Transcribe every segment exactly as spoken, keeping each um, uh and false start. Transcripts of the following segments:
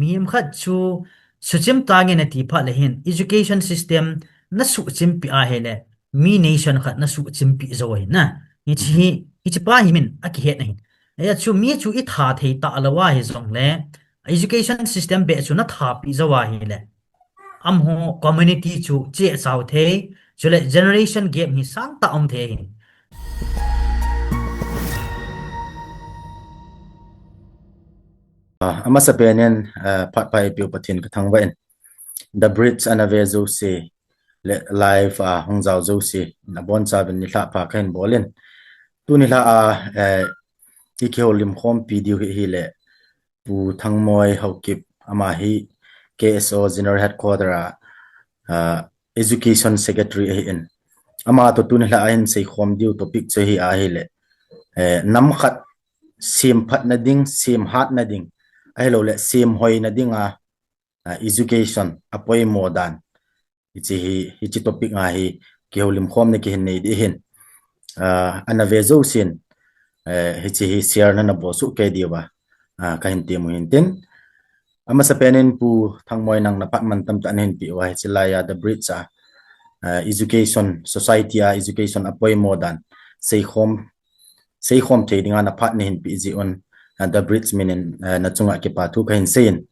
Mihem khat chu suchim tange nati phat le hin education system nasuchimpi ahile mi nation khat nasuchimpi jou ahi na. Hiche hi, hiche pa hi min akihet ahi. Hijeh chun mi chu itha thei talou ahi jongle education system beh chu nathapi jou ahile amaho community chu chehchao thei, chule generation gap hi sangtah um thei ahi. Ah, amasapen in, ah, phat pha eipeu Pathen kathangvah in. The Bridge ana ve jouse le live a hung jao jouse nabonchauvin nilhah pha kahin bol in. Tuni nilhah a, eh, ikihoulim khompi diu hi, hile Pu Thangmoi Haokip, ama hi K S O General Headquarter a, ah, Education Secretary ahin. Ama toh tuni nilhah a hin seikhom diu topic chu hi ahile, eh, nam khat semphatna ding, semhatna ding, ahilouleh semhoina dinga, ah, education apoimo dan. Hiche hi, hiche topic a hi kihoulim khomna kihin nei ding ahin. Ah, ana ve jousen, eh, hiche hi share nana bol soh kei diuva, ah, kahin temu hintin. Amasapen in Pu Thangmoi, nang naphat mantam tah nahin peh uva, hiche laiya The Bridge a, ah, education, society a education apoimo dan seikhom, seikhom thei dinga naphat nahin peh jeh un, ah, The Bridge min in, ah, nachunga kipa thu kahin seiyin.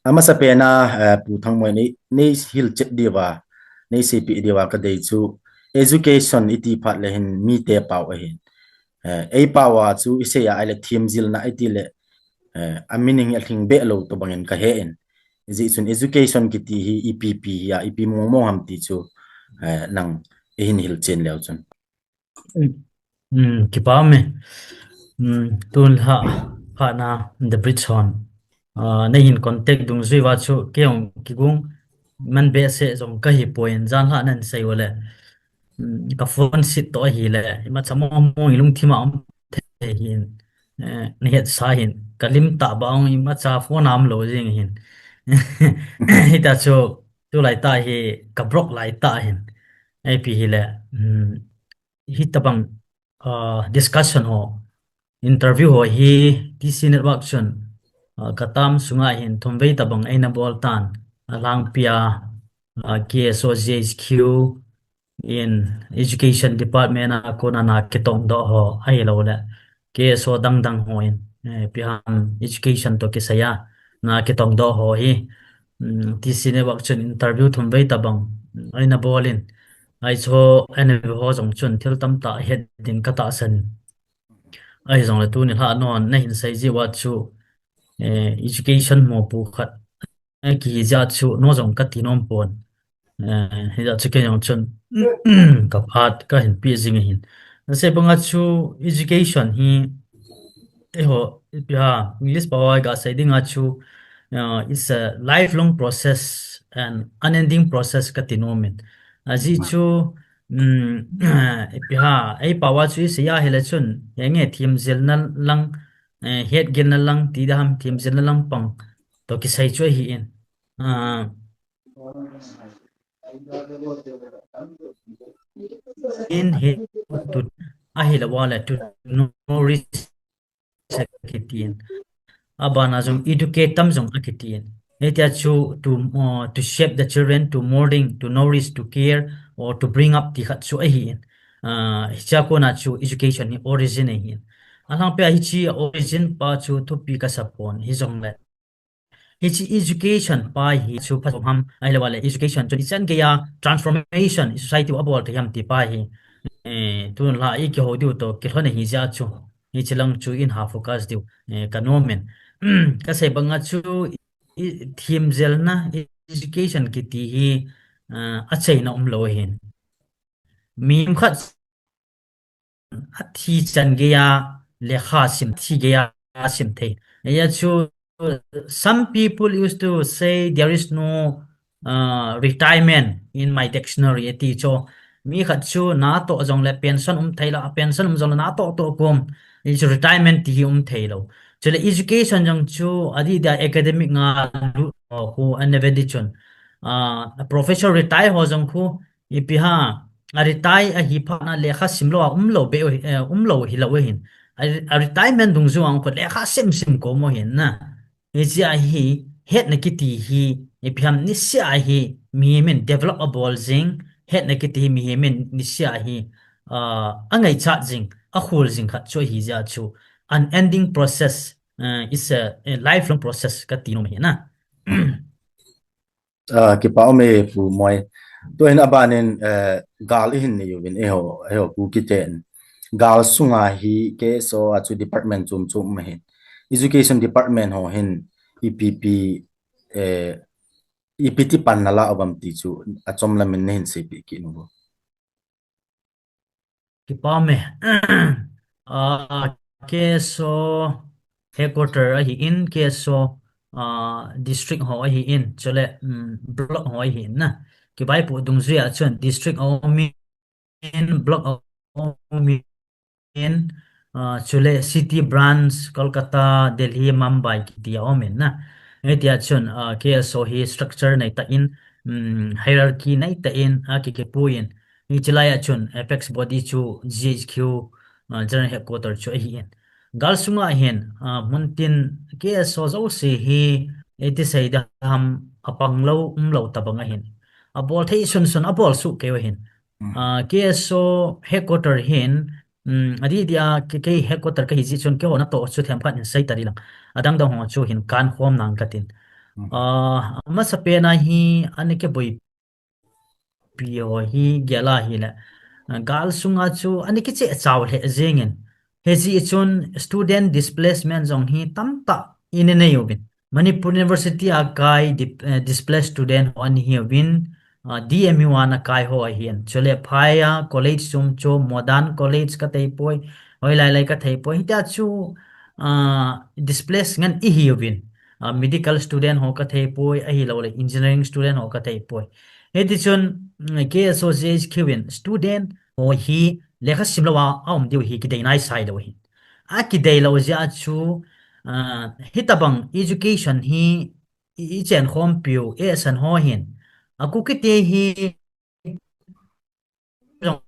Amasapen a, ah, Pu Thangmoi, nei, neihilchet diuva, neiseipeh diuva kadei chu education iti phat le hin mite pao ahin. Eh, eipao a chu isei a ahile themjilna itile, eh, a meaning alhing behlou tobang in kahen. Hijeh chun education kiti hi ipi ipi hia, ipi mong mong ham ti chu, eh, nang ihin hilchen leu chun. Hmm, kipa ume. Hmm, tun nilhah phat na The Bridge hon, ah, neihin contact dungjui uva chu kei jong kigong man behseh jong kahipoi, jan nilhah nahin sei uleh, hmm, ka phone set toh ahile imacha mong mong ilungthim a um thei hin, eh, nahetsa hin, kalim tah bang imacha phone a umlou jeng hin. Hitia chu tulai tah hi ka block lai tah hin. Ipi hile, hmm, hitobang, ah, discussion ho, interview ho hi T C Network chun, ah, katam sunga hin thumvei tobang eina bol tan, alangpia, ah, K S O G H Q in Education Department a kona na kitongdoh ho ahilouleh K S O dang dang hon, eh, ipi ham education toh kisaiya na kitongdoh ho hi, mm, T C Network chun interview thumvei tobang eina bol in, hiche ho eina ve ho jong chun thil tamtah het ding katahsan. Ahijongle tuni nilhah non nahin sei jeh uva chu, eh, education mopo khat, eh, kihi jeh a chu no jong kati nom pon. Eh, hijeh a chu kei jong chun ka phat kahin peh jing ahin. Nasei banga chu education hi, eiho, ipi ham, English pao a gasei dinga chu, uh, it's a lifelong process and unending process kati nom in. Ajeh chu, um, ipi ham, eipao a chu isei ahile chun, henge themjilna lang, eh, hetgilna lang, ti ding ham, themjilna lang pang toh kisai chu ahin. Ah, in hi to, ahilou le to nourish akitin. Abana jong educate tam jong akitin. Hitia chu to, uh, to shape the children, to molding, to nourish, to care, or to bring up ti khat chu ahin. Ah, hichea kona chu education hi origin ahin. Alangpia hiche origin pa chu thupi kasa pon, hijongle hiche education pa hi chu phasom ham, ahilou le education chun ichan geiya transformation i society u abol thei ham ti pa hi, eh, tun nilhah ikihou diu toh kilhon ahi jeh a chu hiche lang chu in ha focus diu, eh, kanom in. Kasei banga chu i, themjilna education kiti hi, ah, achaina umlou ahin. Mihem khat athi chan geiya lekha sim, thi geiya sim thei. Hijeh a chu, some people used to say there is no, uh, retirement in my dictionary, ati chu. Mi khat chu natoh jongle pension um thei lou, pension um jongle natoh toh kom, hichu retirement ti hi um thei lou. Chule education jong chu adih dia academic nga lut ho khu anavedi chun, uh, professor retire ho jong khu ipi ham, a retire ahi phat na lekha sim lou a umlou be, eh, umlou hilou ahin. A, a retirement dungjuia khu lekha sim sim kom u ahin na. Hichea hi hetna kiti hi, ipi ham nisea hi, mihem in develop abol jing, hetna kiti hi mihem in nisea hi, ah, angaichat jing, akhol jing khat chu ahi jeh chu, unending process, uh, is a, a lifelong process kati nom ahi na. Ah, kipa um e Pu Moi. Tuhin abanin, eh, gal ihin nei uvin eiho, eiho Kuki ten. Gal sunga hi K S O a chu department chom chom um ahin. Education department ho hin ipi pi, eh, ipi ti pan nala uvam ti chu achom lamin neihin seipeh kit un. Kipa um e. Ah, K S O headquarter ahin, K S O, ah, district ho ahin, chule, um, block ho ahin na. Kivaipoh dungjuia chun district aumin, block aumin, ah, chule city branch, Kolkata, Delhi, Mumbai kiti aumin na. Hitia chun, ah, K S O hi structure neitah in, um, hierarchy neitah in, akikipuiyin, hiche laia chun apex body chu G H Q, ah, General Headquarter chu ahin. Gal sunga hin, ah, muntin K S O jouse hi, iti seida ham apang lou, umlou tabang ahin. Abol thei sunsun abol soh kei u ahin. Ah, K S O headquarter hin, um, adih dia, kei, kei headquarter kahi jeh chun keiho natoh chu themkhat hin sei tadi lang. Adang dang ho chu hin kankhom nang katin. Ah, amasapen a hi, ana kiboi pi ho hi gel a hile. Ah, gal sunga chu ana kicheh chau lheh jengin. Hijeh chun student displacement jong hi tamtah ina nei uvin. Manipur University a kai dip-, eh, displaced student ho ana hi uvin, ah, D M U a ana kai ho ahin. Chule phai a college chom chom, modern college kathei poi, hoilai lai kathei poi. Hitia chu, ah, displaced ngen ihi uvin. Ah, medical student ho kathei poi, ahilouleh engineering student ho kathei poi. Hiti chun, mm, K S O G H Q in student ho hi lekha sim lou a, aum diu hi kidei nai sai lou hi. Akidei lou jeh a chu, ah, hitabang education hi i, i chen khompiu, A S N ho hin. A Kuki te hi jong,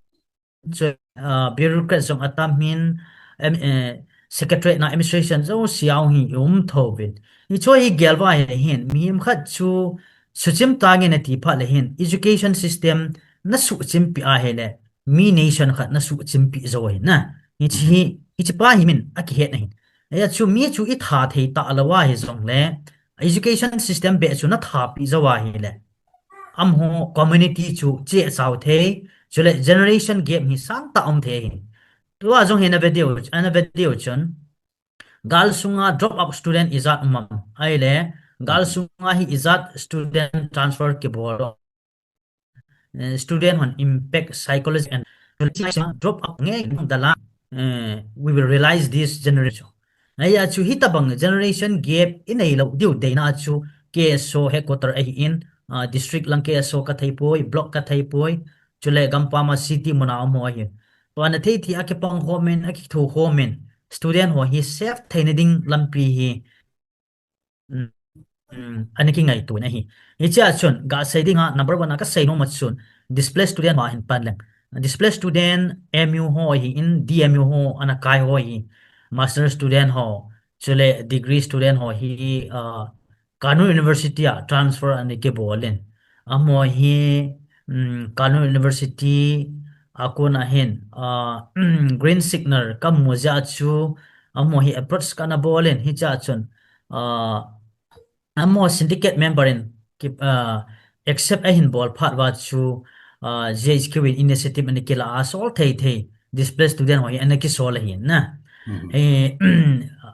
chu, ah, bureaucrat jong atam hin, em, eh, secretariat na administration jouse a hi um tho uvin. Hichu hi gel uva ahin, mihem khat chu suchim tange nati phat le hin, education system nasuchimpi ahile, mi nation khat nasuchimpi jou ahi na. Hiche hi, hiche pa hi min akihet na hin. Ajeh chu mi chu itha thei talou ahi jongle, education system beh chu nathapi jou ahile, amaho community chu cheh chau thei, chule generation gap hi sangtah um thei ahi. Tua jong hi ana ve diu, ana ve diu chun, gal sunga drop out student ijat um am? Ahile, gal sunga hi ijat student transfer kibol. Eh, student hon impact psychology and drop out nge dala, eh, we will realize this generation. Ajeh chu hitabang generation gap inei lou diu deina chu K S O headquarter ahin, ah, district lang K S O kathei poi, block kathei poi, chule gampam a city muna um ho ahin. Tua ana thei thei a kipang khomin, akitho khomin, student ho hi save theina ding lampi hi, um, um, ana kingaito na ahi. Hichea chun, gasei dinga, number one a kasei nom a chun, displaced student ho ahin pan leng. Displaced student M U ho ahin, D M U ho ana kai ho ahi, master student ho, chule degree student ho hi, ah, Kannur University a transfer ana kibol in. Amaho hi, um, Kannur University a kona hin, ah, green signal kamu jeh a chu, amaho hi approach kana bol in, hichea chun, ah, amaho syndicate member in ki, ah, accept ahin bol phat uva chu, ah, G H Q in initiative ana kila a sol thei thei displaced student ho hi ana kisol ahin na. Eh,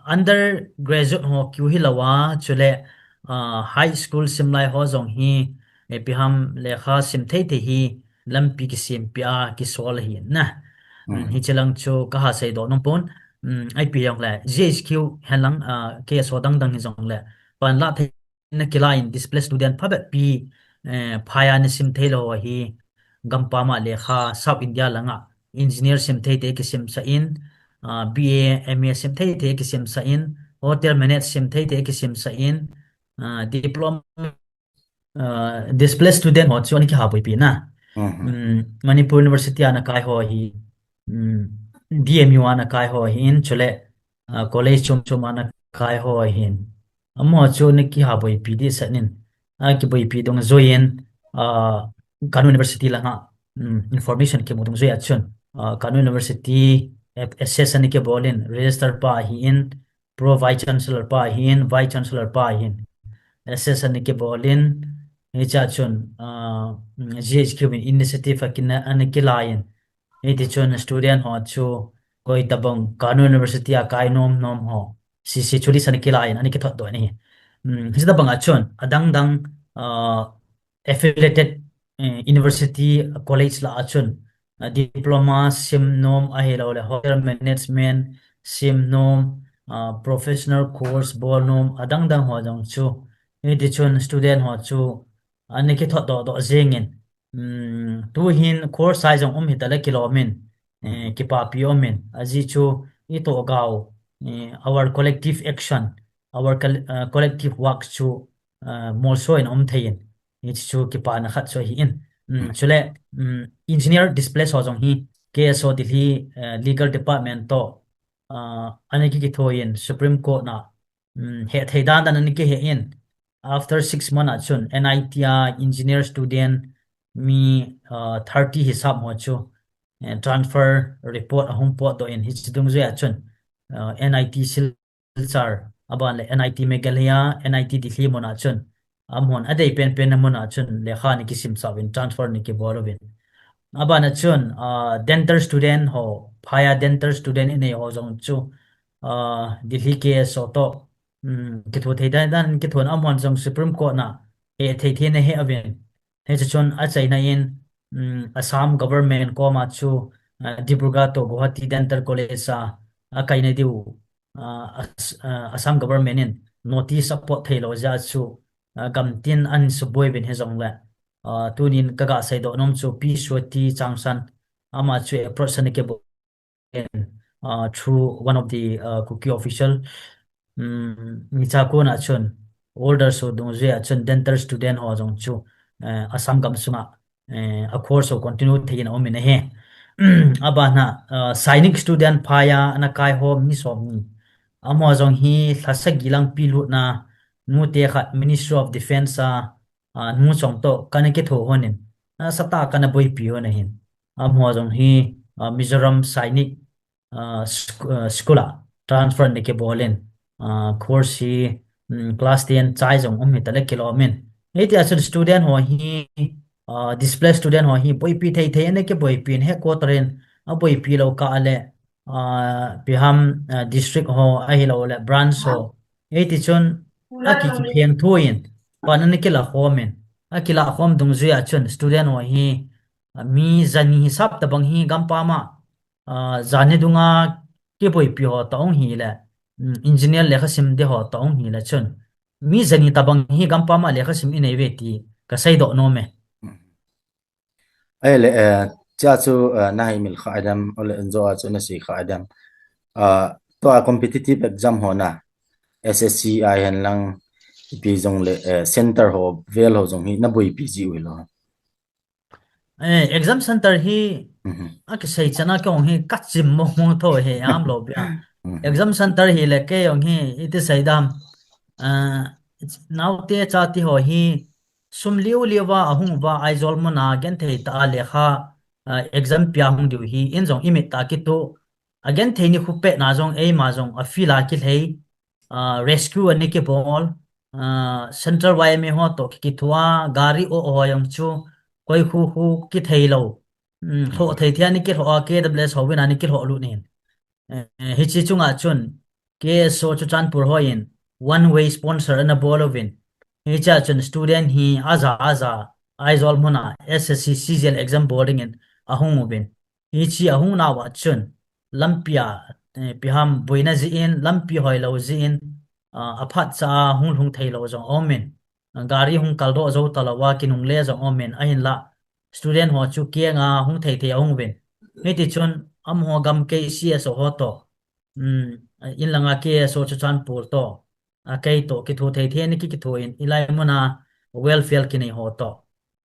undergraduate ho kiu hilou a, chule, ah, high school sim lai ho jong hi, eh, ipi ham lekha sim thei thei hi lampi kisem pia kisol ahin na. Um, hiche lang chu kaha seidoh nom pon, um, ipi jongle, G H Q hen lang, ah, K S O dang dang hi jongle, panla thei na kila in displaced student phabep pi, eh, phai a nasim thei lou ho hi, gampam a lekha South India langa engineer sim thei te kisim sah in, ah, B A, M A sim thei te kisim sah in, hotel manage sim thei te kisim sah in, ah, diploma, ah, displaced student ho chu ana kiha puipi na. Um, Manipur University a ana kai ho hi, um, D M U a ana kai ho ahin, chule, ah, college chom chom a ana kai ho ahin. Amaho chu ana kiha boipi ding sah in, a kiboipi dungjuiyin, ah, Kano University langa, um, information kimu dungjuiya chun, ah, Kano University ap-, assess ana kibolin, register pa ahin, Pro Vice Chancellor pa ahin, Vice Chancellor pa ahin, assess ana kibolin, hichea chun, ah, um, G H Q in initiative akina, ana kilaiyin, hiti chun student ho chu koi tabang Kano University a kai nom nom ho, C C chu list ana kilaiyin, ana kithot doh in ahi. Um, hiche tabang a chun, adang dang, ah, affiliated, eh, university, college lah a chun, ah, diploma sim nom ahilouleh hotel management sim nom, ah, professional course bol nom, adang dang ho jong chu, hiti chun student ho chu, ana kithot doh doh jingin, um, tuhin course sai jong um hitale kilomin, eh, kipapi umin, ajeh chu itoh gao, eh, our collective action, our col-, uh, collective work chu, uh, molso in um theiyin, hichu kipana khat chu ahin. Um, chule, um, engineer displaced ho jong hi K S O Delhi, uh, legal department toh, uh, ana kikithoiyin Supreme Court na, um, hethei dan dan ana kihe in. After six month a chun N I T a engineer student mi, uh, thirty hisap ho chu, eh, transfer report ahung potdoh in, hiche dungjuiya chun, uh, N I T Silchar, aban le N I T Meghalaya, N I T Delhi muna chun, amahon adei penpen na muna chun lekha ana kisimsah uvin, transfer ana kibol uvin. Abana chun, ah, dental student ho, phaiya dental student inei ho jong chu, ah, Delhi K S O toh, um, kitho thei dan dan kithon, amahon jong Supreme Court na hethei thei ana he uvin. Hiche chun achaina in, um, Assam government koma chu, ah, Dibrugarh toh Guwahati Dental College a, akaina diu, ah, As-, ah, Assam government in notice apot theilou jeh a chu, ah, gamtin ana suboi uvin hijongle, ah, tunin kaga seidoh nom chu Pi Swati Changsan, ama chu approach ana kibol in, uh, through one of the, uh, Kuki official, um, hichea kona chun order so dungjuiya chun dental student ho jong chu, uh, Assam gam sunga, uh, a course ho continue theiyin aumin ahi. Abana, uh, Sainik student phaiya ana kai ho mi somni. Amaho jong hi lha sagi lang pi lutna, nute khat Ministry of Defence a, ah, nu chong toh kana kitho lhonin, nasatah a kana boipi lhon ahin. Amaho jong hi, ah, Mizoram Sainik, ah, sch-, ah, school a transfer ana kibolin, ah, course hi, um, class ten chai jong um hitale kilomin. Hitia chun student ho hi, ah, displaced student ho hi boipi thei thei ana kiboipin, headquarter in aboipi lou kah le, ah, ipi ham, ah, district ho ahilouleh branch ho. Hiti chun aki, kipheng thoiyin, pan ana kila khomin, akila khom dungjuiya chun student ho hi, ah, mi jani hisap tabang hi gampam a, ah, jani dunga kiboipi ho toh ahung hile, um, engineer lekha sim ding ho toh ahung hile chun, mi jani tabang hi gampam a lekha sim inei uve ti kaseidoh nom e. Ahile, eh, chea chu, eh, nahi mil kha idam, ole enjo a chu nasei kha idam. Ah, tua competitive exam ho na, S S C ahin lang, ipi jongle, eh, center ho, vel ho jong hi naboipi ji u hilou? Eh, exam center hi, Mhm. akisei chana kei jong hi kachim mo mo tho he am lou bia. Mhm. Exam center hile kei jong hi iti seidam, ah, naote chate ho hi sum liu liu va ahung uva Aizawl muna genthei tah a lekha, ah, exam pia hung diu hi in jong imit a kituh. Agenthei nikho pet na jong eima jong a field a kilhei, ah, rescue ana kibol, ah, Central Y M A ho toh kikithoa, gari o o jong chu koi khu khu kithei lou. Um, lhoh thei thei a ana kilhoh a, K W S ho vin ana kilhoh lut nin. Eh, hiche chunga chun K S O Churachandpur hon one way sponsor ana bol uvin. Hichea chun student hi aja aja Aizawl muna S S C C G L exam bol dingin ahung uvin. Hiche ahung nauva chun lampi a, eh, ipi ham boina jeh in, lampi hoilou jeh in, ah, aphatcha a hung lhung theilou jong aumin. Gari hung kaldoh jou talou a kinungle jong aumin, ahinlah student ho chu kiang a hung thei thei ahung uvin. Hiti chun amaho gamkai C S O ho toh, um, in langa K S O Churachandpur toh, akei toh kitho thei thei ana kikithoin, hilai muna welfare kinei ho toh.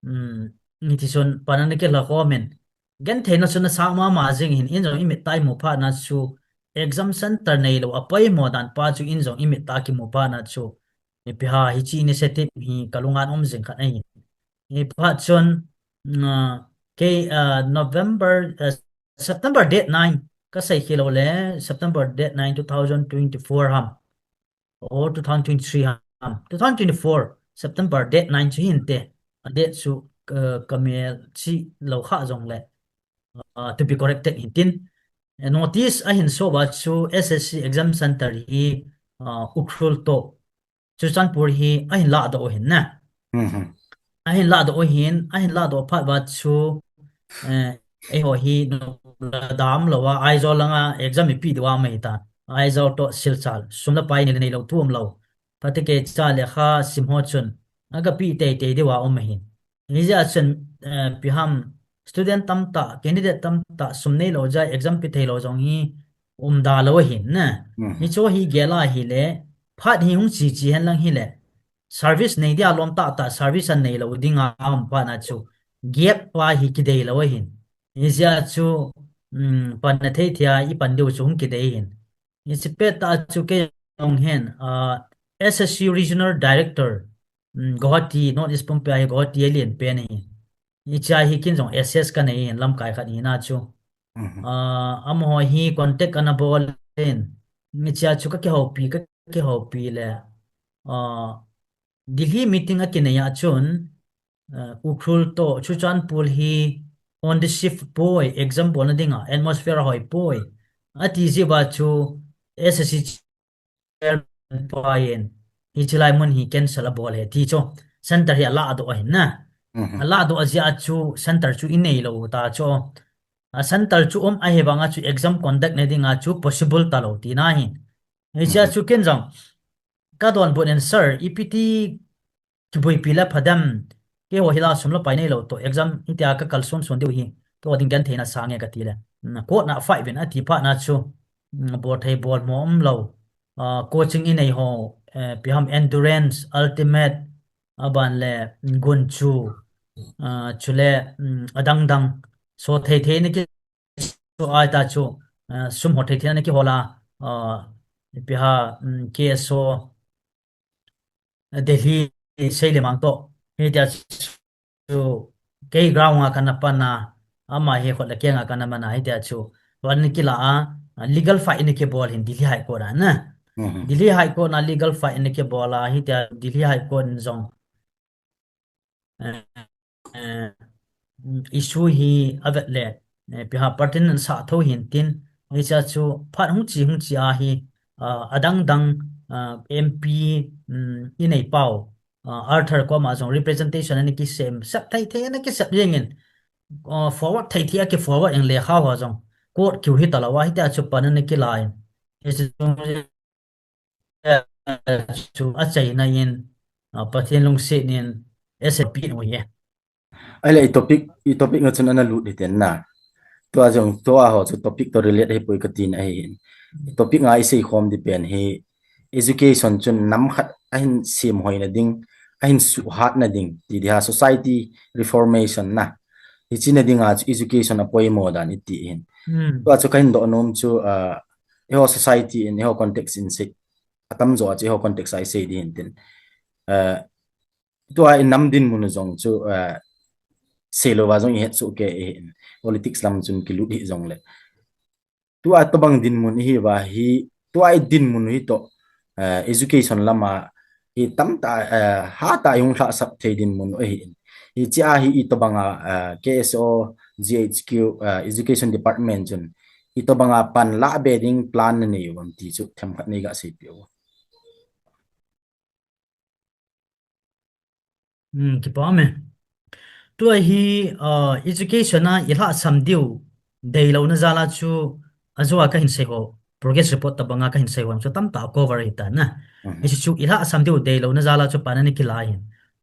Um, hiti chun pan ana kila khomin, gentheina chu nasang mama jing hin, in jong imit a imu phat na chu exam center neilou a poimo dan pa chu in jong imit a kimu phat na chu Ipi ham, hiche initiative hi kalunga um jing khat ahi. Ipi ham chun, mm, ah, kei, ah, November, ah, September date nine, kasei khalou le, September date nine, two thousand twenty-four ham. Or two thousand twenty-three ham. Two thousand twenty-four, September date nine chu hinte. A date chu, ah, kamelchih lou kha jongle, ah, to be corrected hintin. Eh, notice ahin so uva chu S S C exam center hi, ah, Ukhrul toh Churachandpur hi ahin ladoh u ahin na. Mhm. Ahin ladoh u ahin, ahin ladoh phat uva chu, eh, eiho hi Nonglada umlouva, Aizawl langa exam ipi diuva um ahitan. Aizawl toh Silchar, sum le pai nei le neilou thu umlou. Phatecha lekha sim ho chun, aga pe teitei diuva um ahin. Hijeh a chun, eh, ipi ham, student tamtah, candidate tamtah, sum neilou jeh a exam pe theilou jong hi umda lou ahin na. Mhm. Hichu hi gel a hile, phat hi hung che che henlang hile, service nei dia lom tahtah, service aneilou dinga um phat na chu, gap pa hi kidei lou ahin. Hijeh a chu, mm, panna thei thei a ipan diu chu hung kidei ahin. Hiche pettah chu kei jong hin, ah, S S C Regional Director, mm, Guwahati, North East pumpi a hi Guwahati a alen pen ahi. Hichea hi ken jong S S kanei ahin, lamkai khat hina chu. Mhm. Ah, amaho hi contact ana bol in. Hichea chu kakihoupi, kakihoupi le. Ah, Delhi meeting akinei a chun, ah, Ukhrul toh Churachandpur hi on the shift poi, exam bolna dinga atmosphere ahoi poi. Ati jeh uva chu S S C chairman pa in, hiche lai mun hi cancel abol e ti chu. Center hi aladoh ahin na. Mhm. Aladoh jeh a chu center chu inei lou ta chu. A center chu um ahi vanga chu exam conduct na dinga chu possible talou tina ahin. Hichea Mhm. chu ken jong kadonbut in sir, ipi ti kiboipi le phadem. Keiho hi la sum le pai neilou toh exam hitia kakal sonson diu hi. Tua ding gentheina sange kati le. Mm, court na fight uvin ati phat na chu. Mm, bol thei bol mo umlou. Ah, coaching inei ho, eh, ipi ham endurance, ultimate, aban le gunchu, ah, chule, mm, adang dang. So thei thei na kiso a ta chu, ah, sum ho thei thei na kihol a, ah, ipi ham, mm, K S O, Delhi, sei le mang toh. Hitia chu, kei ground a kana pan a, ama hi khut le keng a kana man a, hitia chu. Van kila a, legal fight in kibol hin Delhi High Court a na. Mhm. Delhi High Court na legal fight in kibol a, hitia Delhi High Court in jong. Eh, eh, issue hi avet le, eh, ipi ham pertinent sah tho hintin, hichea chu phat hung che, hung che a hi, ah, adang dang, ah, M P, mm, inei pau, ah, Arthur koma jong representation ana kisem, sep thei thei ana kisep jeng in, ah, forward thei thei a kiforward in lekha ho jong, court kiu hi talou a, hitia chu pan ana kila in. Hichu chu achaina in, ah, Pathen lungset in, S S P in u hi. Ahile i topic, i topic nga chun ana lut hiten na. Tua jong, tua ho chu topic toh relate ahipoi kati na ahin. I topic nga isei khom di pen hi education chun nam khat ahin sem hoina ding, ahin suhhat na ding, ti dia society reformation na. Hiche na dinga chu education apoimo dan iti hin. Hmm. Tua chu kahin doh nom chu, ah, eiho society in, eiho context in sei, atamjo a chu eiho context a isei di hintin. Ah, tua i nam dinmun jong chu, ah, seilou va jong ihet soh kei in, politics lam chun kilut hih jongle. Tua tobang dinmun ihi uva hi, tua i dinmun hi toh, ah, education lama hi tamtah, ah, hatah i hung lhahsam thei dinmun ahin. Hichea hi itobanga, ah, K S O, G H Q, ah, Education Department chun itobanga pan lah be ding plan nanei uvem ti chu themkhat neiga seipeh u. Hmm, kipa me. Tua hi, ah, education a ilhahsam diu deilouna jal a chu, ajou a kahin sei ho, progress report tobanga kahin sei ho chu tamtah cover ahitan na. Mhm. Hichu chu ilhahsam diu deilouna jal a chu pan ana kila hin.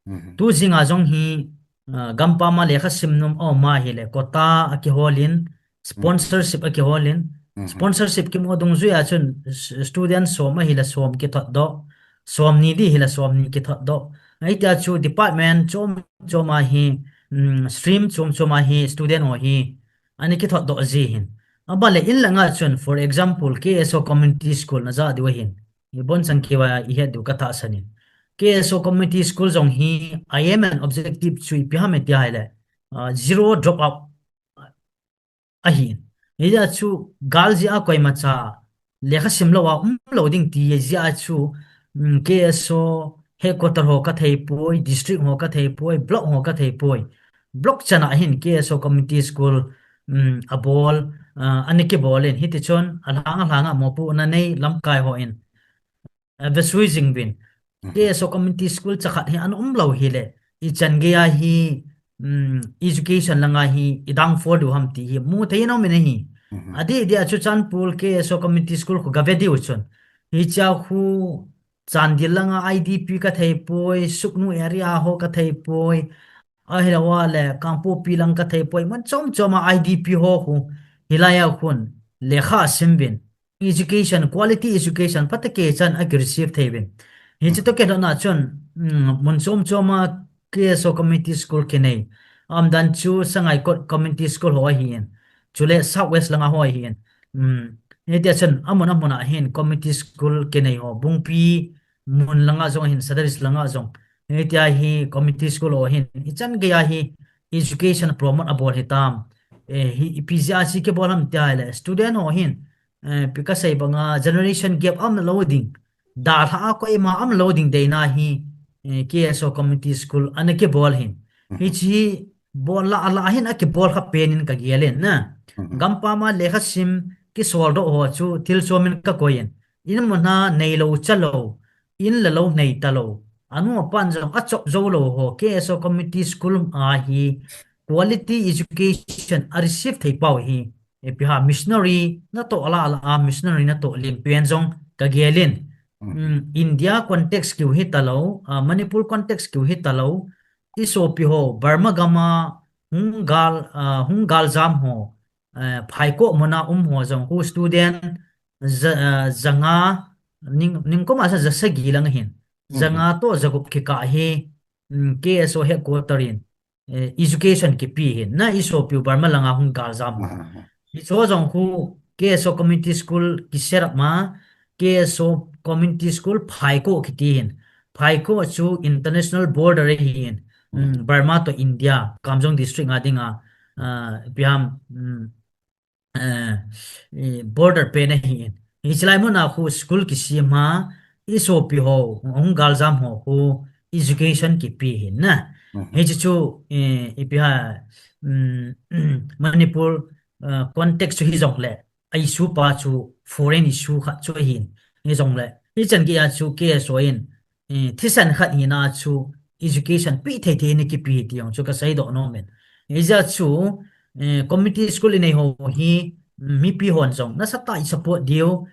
Mhm. Tu jing a jong hi, ah, gampam a lekha sim nom aum ahile, quota akihol in, sponsorship akihol in. Mhm. Sponsorship kimu dungjui a chun s-, student som ahile som kithot doh, somni di hile somni kithot doh. Hitia chu department chom chom a hi, mm, stream chom chom a hi student ho hi ana kithot doh ji hin. Aban le in langa chun, for example, K S O Community School na ja diu ahin. Ibon chang keu a ihet diu katahsan in. K S O Community School jong hi aim and objective chu ipi ham iti ahile, ah, zero dropout ahin. Hijeh chun gal jeh a koimacha lekha simlou a umlou ding ti jeh chun, um, K S O headquarter ho kathei poi, district ho kathei poi, block ho kathei poi. Block chan a hin K S O Community School, um, abol, ah, ana kibol in. Hiti chun alhang alhang a mopohna nei lamkai hon, ah, vesui jing uvin. Mhm. K S O Community School chakhat hi ana umlou hile, ichan gei a hi, um, education langa hi i downfall diu ham ti hi mu thei nom in ahi. Mhm. Adeh deh a chu Churachandpur K S O Community School khu gave diu chun, hichea khu Chandel langa I D P kathei poi, Sugnu area ho kathei poi, ahilou le Kangpokpi lang kathei poi, mun chom chom a I D P ho khu hilai a khun lekha asim uvin. Education, quality education phatah a kichan a kireceive thei uvin. Hiche toh kilhon a chun, um, mun chom chom a K S O Community School kinei. Aumdan chu Sangaikot Community School ho ahin. Chule South West langa ho ahin. Um, hitia chun amun amun a hin Community School kinei ho. Bungpi mun langa jong ahin, Sadar Hills langa jong. Hitia hi Community School ho ahin. Ichan gei a hi education promote abol hitam. Eh, hi, ipi jeh a chu kibol ham tia ahile, student ho hin, eh, ipi kasei banga generation gap aumlou ding, dalha a koima aumlou ding deina hi, eh, K S O Community School ana kibol hin. Mhm. Hiche bol lah lah hin akibol kha pen in kagel in na. Mhm. Gampam a lekha sim kisoldoh ho chu thil chom in kakoi in. In mun a neilou chalou, in le lou nei talou, anu apan jong achop joulou ho, K S O Community School a hi quality education a receive thei pau hi, ipi ham missionary natoh lah lah a, missionary natoh lim pen jong kagel in. Mhm. Um, India context kiu hitalou, ah, Manipur context kiu hitalou, isopi ho, Burma gam a hung gal, ah, hung galjam ho, eh, Phaikoh mun a um ho jong khu student ja, eh, janga, ning, ningkum a sa jasagi lang hin. Mhm. Janga toh jagup kikah hi, um, K S O headquarter in, eh, education kipe hin. Na isopiu Burma langa hung galjam ho. Mhm. Hicho jong khu K S O Community School ki set up ma, K S O Community School Phaikoh kiti hin. Phaikoh chu international border ahin. Um, Burma toh India, Kamjong District a dinga, ah, ipi ham, um, eh, i border pen ahin. Hiche lai mun a khu school kisem a, isopi ho, hung galjam ho khu education kipe hin na. Mhm. Hiche chu, eh, ipi ham, um, Manipur, eh, context chu hijongle, a issue pa chu foreign issue khat chu ahin. Hijongle, hichan gei a chu K S O in, eh, thisan khat hina chu education pe thei thei in kipe hi ti jong chu kaseidoh nom in. Hijeh chun, eh, community school inei ho hi, mm, mipi hon jong nasatah a i support diu,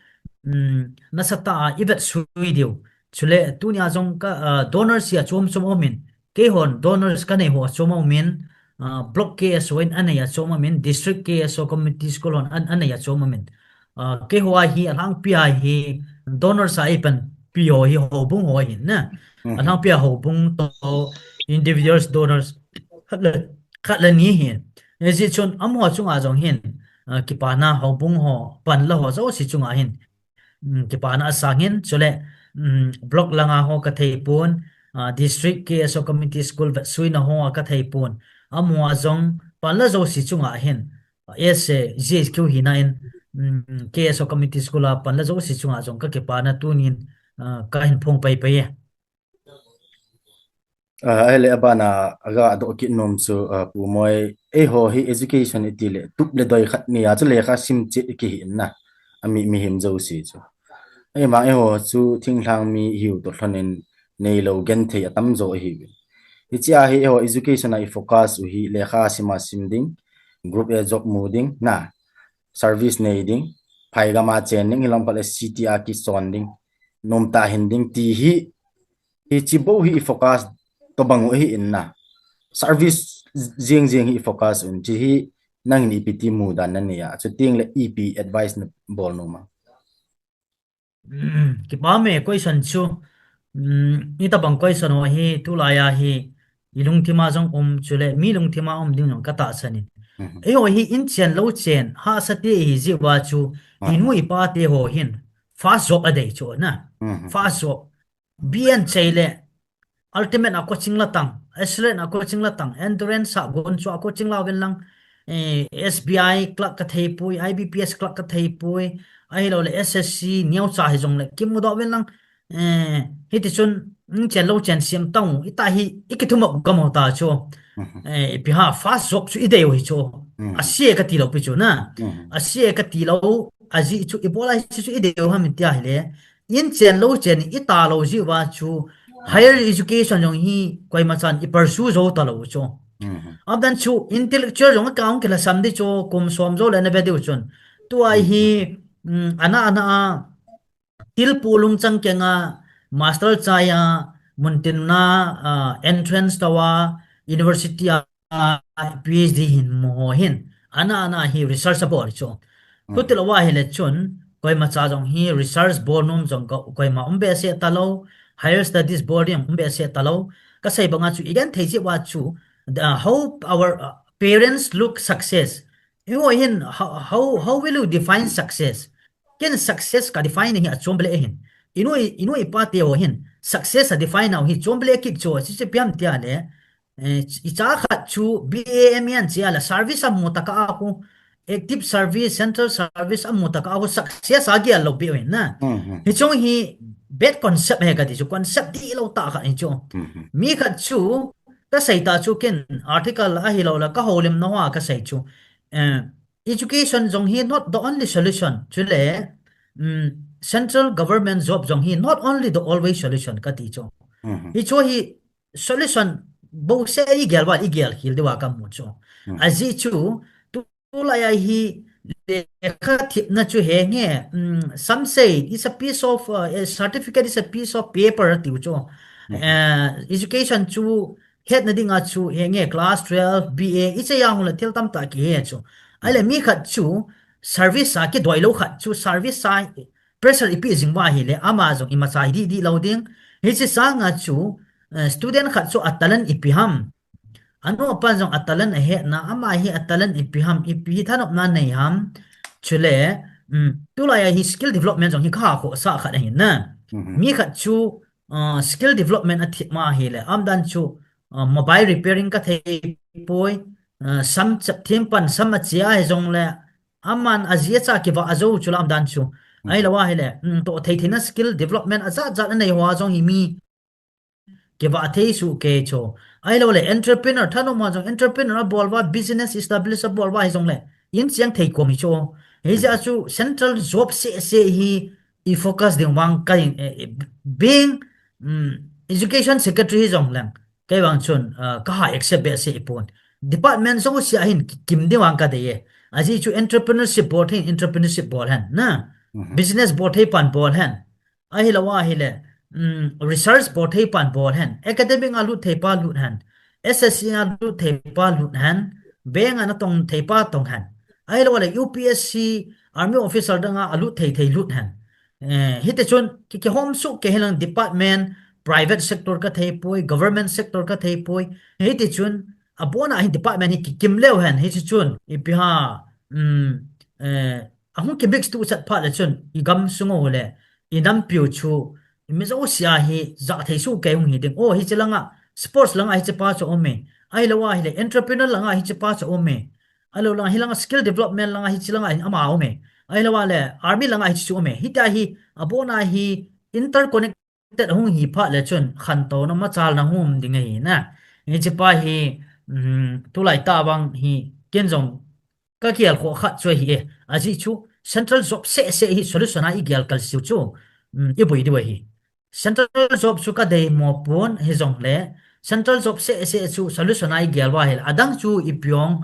mm, nasatah a i vetsui diu. Chule tunia jong ka, ah, donors hi achom chom aum in. Keihon donors kanei ho achom aum in, ah, block K S O in anei achom aum in, district K S O community school hon an, anei achom aum in. Ah, keiho a hi alhangpi a hi donors a ipanpi ho hi houbung ho ahin na. Mhm. Alhangpi a houbung toh individuals donors khat le, khat le ni ahin. Hijeh chun amaho chunga jong hin, ah, kipana houbung ho, panla ho jouse chunga hin, um, kipana asang in, chule, um, block langa ho kathei pon, ah, district K S O community school vetsuina ho kathei pon. Amaho a jong panla jouse chunga hin, S A G H Q hina in, um, K S O community school a panla jouse chunga jong kakipana tunin, ah, kahin phong pai pai e. Ah, ahile abana aga doh kit nom chu, ah, Pu Moi, eiho hi education iti le tup le doi khat nei a chu lekha sim chet i kihi in na. Ami mihem jouse chu. Eima eiho chu thinglhang mi hiu toh lhon in neilou genthei atam jo ahiuvin. Hichea hi eiho education a i focus u hi lekha sim a sim ding, group a job mu ding, na, service nei ding, phai gam a chen ding, hilom khat le city a kichon ding, nomtah hin ding ti hi, hiche bou hi i focus tobang u ahi in na. Service jeng jeng hi i focus un, hiche hi nangin ipi ti mudan nanei a, chuteng le ipi advice nabol nom a. Kipa me question chu, um, itobang question ho hi tulai a hi i lungthim a jong um, chule mi lungthim a um ding jong katahsan in. Mhm. Eiho hi in chen lou chen, hahsa te ihi jeh uva chu, ah, inu ipa te ho hin first job adei chu na. Mhm. First job. B A chai le, Ultimate a coaching la tang, Accelerate a coaching la tang, Endurance a gon chu a coaching la uvin lang, eh, S B I clerk ka thei poi, I B P S clerk ka thei poi, ahilou le S S C neocha hi jong le kimu doh uvin lang, eh, hiti chun, mm, chen lou chen siam tang u, ita hi, i kithum up gam u ta chu. Mhm. Eh, ipi ham, first job chu i dei u hi chu. Mhm. A sia ka ti lou pi chu na. Mhm. A sia ka ti lou, ajeh chu, i bol a hi chu i dei u ham i ti a hile. In chen lou chen, i ta lou jeh uva chu, higher education jong hi, koima chan i pursue jou ta lou chu. Mhm. Aban chu, intellectual jong ka hung kila sam di chu, kum som jou le na ve diu chun. Tua hi, mm, ana, ana a, Thil pu lungchang kenga, master chai a, muntin na, ah, entrance tah a, university a, PhD hin mu ho hin. Ana, ana hi research a bol chu. Chuti lou a hile chun, koima cha jong hi research bol nom jong ko-, koima um behseh ta lou, higher studies bol ding um behseh ta lou. Ka sei banga chu, i gen thei jeh uva chu, the, how our, uh, parents look success. Eiho hin, how, how, how will you define success? Ken success ka define hi a chom bele hin. I nu i, i nu i pa te ho hin, success a define nau hi chom bele kit chu, chi chi piam tia le. Eh, i cha khat chu B A M E an chia la service a mu taka a khu, active service, central service a mu taka a khu success a gel lou pi hin na. Mhm. Hi chung hi bad concept he ka ti chu, concept di lou ta kha hi chu. Mhm. Mi khat chu, ka sei ta chu ken article ahilou la, ka houlim na hoa ka sei chu. Eh, education jong hi not the only solution. Chule, mm, central government job jong hi not only the always solution ka ti chu. Mhm. Hi chu hi solution bouseh i gel val, i gel khel diu a ka mu chu. Mhm. Ajeh chu, tu, tulai a hi lekha themna chu henge, mm, some say it's a piece of, uh, a certificate is a piece of paper tiu chu. Mhm. Eh, education chu hetna dinga chu henge class twelve, B A, i che a hung le thil tamtah kihe chu. Ahile mi khat chu service a kidoi lou khat chu service a pressure i pe jing uva hile ama jong imacha hi di, di lou ding. Hiche sanga chu, eh, student khat chu a talent ipi ham. Anu apan jong a talent a hetna, ama hi a talent ipi ham, ipi hi thanopna nei ham. Chule, mm, tulai a hi skill development jong hi ka ha khoh sa khat ahi na. Mhm. Mi khat chu, uh, skill development a them a hile, aum dan chu, uh, mobile repairing ka thei poi, uh, sam chep them pan sam a chia hi jong le, aman a jia cha kivah a jou chu lam dan chu. Mhm. Ahilou a hile, mm, toh thei theina skill development a jat jat a nei ho a jong hi mi kivah thei suh kei chu. Ahilou le entrepreneur thanom a jong entrepreneur a bol uva business establish a bol uva hi jong le in chiang thei kom hi chu. Hijeh a chu central job seh seh hi i focus ding vang ka, eh, eh, being, mm, education secretary hi jong leng. Kei vang chun, ah, ka ha accept behseh pon. Department jouse a hin ki-, kim ding vang ka dei e. Ajeh chu entrepreneurship bol thei, entrepreneurship bol hen, na. Mhm. Business bol thei pan bol hen. Ahilou a hile, mm, research bol thei pan bol hen. Academic a lut thei pa lut hen. S S C a lut thei pa lut hen. Bank a na tong thei pa tong hen. Ahilou a le U P S C, army officer dang a lut thei thei lut hen. Eh, hiti chun, ki, kihom suh kei hilang department, private sector ka thei poi, government sector ka thei poi. Hiti chun, abon a hin department hi kikim leu hen, hiti chun, ipi ham, mm, eh, ahung ki mix tu chat phat le chun, i gam sung u le, i nampiu chu, i mi jouse a hi, ja thei suh kei hung hi ding. Oh, hiche langa, sports langa hiche pa chu um e. Ahilou a hile, entrepreneur langa hiche pa chu um e. Ahilou langa, hilanga skill development langa hiche langa hin ama um e. Ahilou a le, army langa hiche chu um e. Hitia hi, abon a hi, interconnected hung hi phat le chun, khantouna machalna hung um ding ahi na. Hiche pa hi, um, tulai tah vang hi, ken jong ka gel khoh khat chu ahi e. Ajeh chu, central job seh seh hi solution a i gel kal siu chu, um, i boi diu ahi. Central job chu ka dei mo pon hi jong le, central job seh seh chu solution a i gel uva hile, adang chu ipi ong,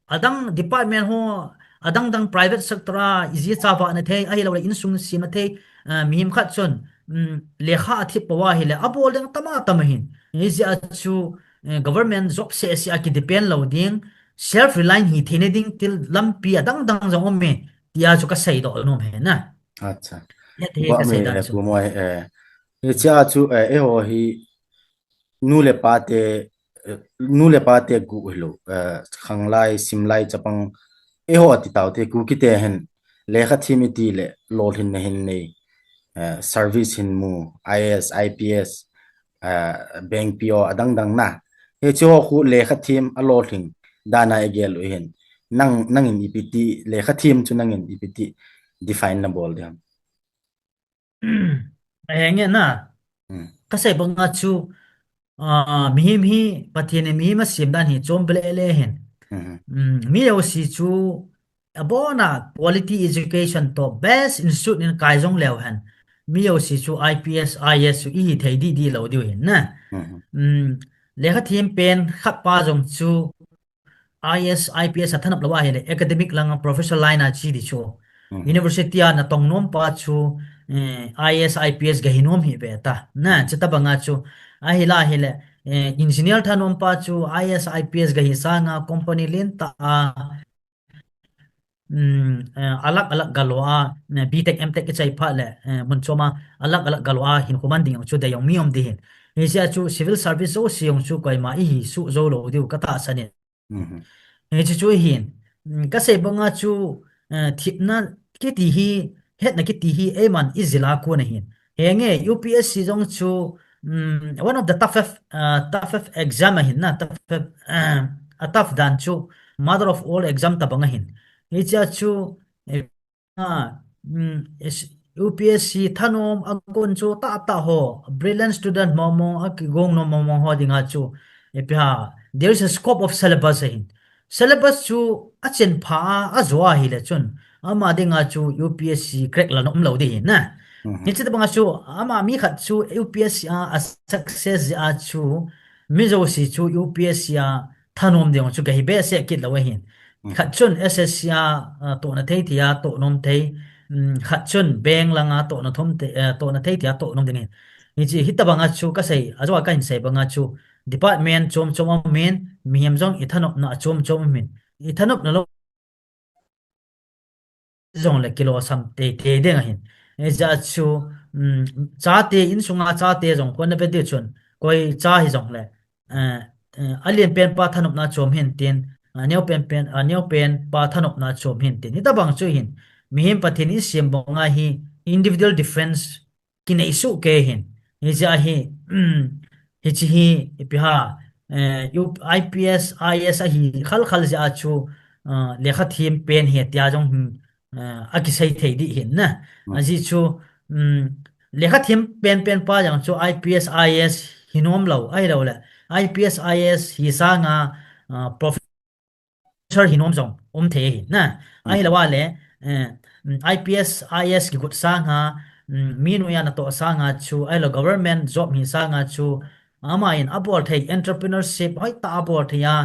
adang department ho, adang dang private sector a, i jia cha vahna thei, ahilou le insung semna thei, ah, mihem khat chun, um, lekha a them pou a hile, abol ding tam a tam ahin. Hijeh a chu, eh, government job seh seh a ki depend lou ding, self reliant hi theina ding til lampi adang dang jong um e, tia chu ka seidoh nom ahi na. Acha. Hiti hi ka seidang chu. Pu Moi, eh, hiche a chu, eh, eiho hi nu le pa te, eh, nu le pa te guh hilou, eh, khanglai, simlai chapang, eiho ati tau te Kuki te hin, lekha them iti le, lolhinna hin nei, eh, service hin mu, I A S, I P S, ah, bank P O adang dang na. Hiche ho khu lekha them a lolhing dan a i gel u hin. Nang, nangin ipi ti lekha them chu nangin ipi ti define na bol ding ham. Ahenge na. Hmm. Ka sei banga chu, ah, mihem hi, Pathen in mihem a sem dan hi chom bele le hen. Hmm. Hmm, mi jouse chu, abona quality education toh best institute in kai jong leu hen. Mi jouse chu I P S, I A S chu i hi thei di di lou diu hin na. Hmm. Hmm, lekha them pen khat pa jong chu, I A S, I P S a thanop lou ahile, academic langa professor line a che di chu. Mhm. University a natong nom pa chu, eh, I A S, I P S gahi nom hi ve ta. Na, Mhm. chuti banga chu, ahila ahile, eh, engineer thanom pa chu, I A S, I P S gahi sanga, company lentah a, um, eh, alag alag galo a, eh, B Tech, M Tech kichai phat le, eh, mun chom a, alag alag galo a, hinkho man ding jong chu dei jong mi um di hin. Hijeh a chu civil service jouse jong chu koima i hi suh jou lou diu ka tahsan in. Mhm. Hiche chu hin, mm, ka sei banga chu, eh, themna kiti hi, hetna kiti hi, eiman i jil a kon ahin. Henge, U P S C jong chu, mm, one of the toughest, uh, toughest exam ahin na, toughest, uh, a tough dan chu, mother of all exam tabang ahin. Hichea chu, eh, Ah, mm, is-, U P S C thanom a kon chu tahtah ho, brilliant student mong mong, a kigong nom mong mong ho dinga chu, ipi ham, there is a scope of syllabus ahin. Syllabus chu a chen pha a, a jo ahile chun, ama dinga chu U P S C crack la nom lou di hin na. Mhm. Hiche banga chu, ama mi khat chu U P S C a, a success a chu, mi jouse chu U P S C a thanom ding chu kahi behseh kit lou ahin. Mm. Khat chun S S C a, a, tohna thei thei a, toh nom thei. Mm, khat chun bank langa tohna thom thei, eh, tohna thei thei a, toh nom ding ahin. Hiche, hitabanga chu ka sei, ajou a ka hin sei banga chu department chom chom aum in, mihem jong i thanopna a chom chom aum in. I thanopna lou jong le kilosam tei tei ding ahin. Hijeh a chu, um, chate, insunga chate jong kona ve diu chun, koi cha hijong le, eh, eh, alen pen pa thanopna chom hin tin, aneo pen pen, aneo pen pa thanopna chom hin tin. Hitabang chu hin, mihem Pathen in sem banga hi individual difference kinei soh kei hin. Hijeh a hi, um, hiche hi, ipi ham, eh, U-, I P S, I A S ahi khal khal jeh a chu, ah, lekha them pen hi tia jong hin, ah, a kisei thei di hin na. Mm. Ajeh chu, um, lekha them pen pen pa jong chu I P S, I A S hi nom lou, ahilou le. I P S, I A S hi sanga, ah, prof- Sir hi nom jong um thei ahi na. Mhm. Ahilou a le, eh, mm, I P S, I A S kigot sanga, mm, mi noiya natoh sanga chu, ahilou government job hi sanga chu, ama in abol thei entrepreneurship hoitah a abol thei a,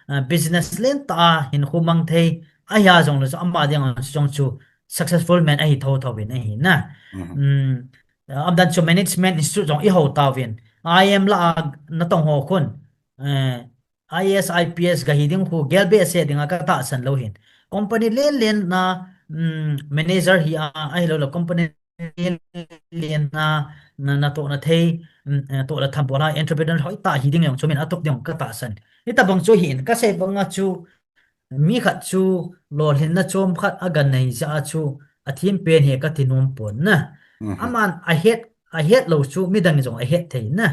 eh, business lentah a hinkho mang thei, ahi a jong le chu ama dinga jong chu successful man ahi tho tho in ahi na. Mhm. Mm, eh, umdan chu management institute jong i hou tauvin. I M lah a natong ho khun, eh, I A S, I P S gahi ding khu gel behseh dinga ka tahsan lou hin. Company len len a, um, manager hi a, ahilou le company len len a, na, natohna thei, um, eh, toh le tham bol a entrepreneur hoitah hi ding jong chu min atup ding ka tahsan. Hitabang chu hin, ka sei banga chu, mi khat chu lolhinna chom khat a ganei jeh a chu, a them pen hi ka ti nom pon na. Mhm. Aman a het, a het lou chu midang jong a het thei na.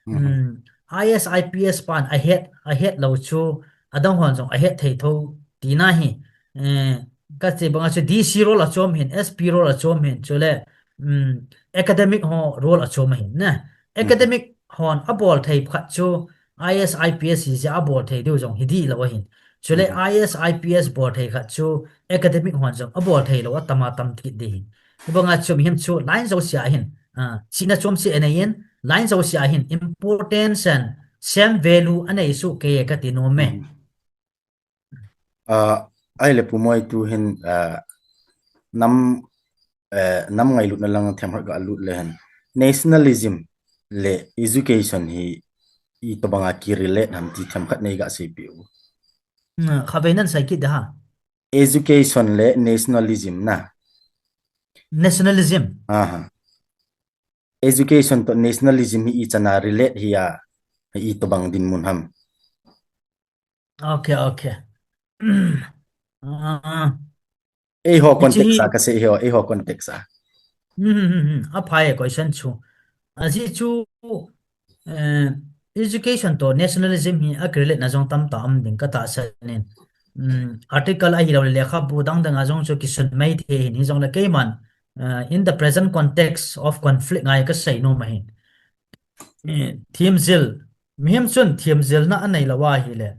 Mhm. Um, I A S, I P S pan a het, a het lou chu adang hon jong a het thei tho tina hi. Eh, ka sei banga chu D C role a chom hin, S P role a chom hin, chule, um, academic ho role a chom ahin na. Mhm. Academic hon abol thei khat chu I A S, I P S hi jeh a abol thei diu jong hi di lou ahin. Chule Mhm. I A S, I P S bol thei khat chu academic hon jong abol thei lou atam atam kit di hin. Hibanga chu mihem chu line jouse a hin, ah, chihna chom seh anei in, line jouse a hin importance and same value anei soh kei e ka ti nom e. Mhm. Ah, ahile Pu Moi tu hin, ah, nam, eh, nam ngailutna lang themkhat ga lut le hen. Nationalism le education hi itobanga ki relate ham ti themkhat nei ga seipeh u. Hmm, khatvei nan sei kit de ha. Education le nationalism na. Nationalism. Aha. Education toh nationalism hi ichan a relate hi a, itobang dinmun ham. Okay, okay. Ah, Eiho hiche context hi a ka sei hi, eiho context a. Hmm, hmm, hmm, hmm. Aphai question chu. Ajeh chu, Eh, education toh nationalism hi a correlate na jong tamtah um ding ka tahsan in. Um, article ahilou le lekhabu dang dang a jong chu kisun mai thei hin, hijongle keiman, uh, in the present context of conflict ngai ka sei nom ahin. Eh, themjil, mihem chun themjilna anei lou ahile,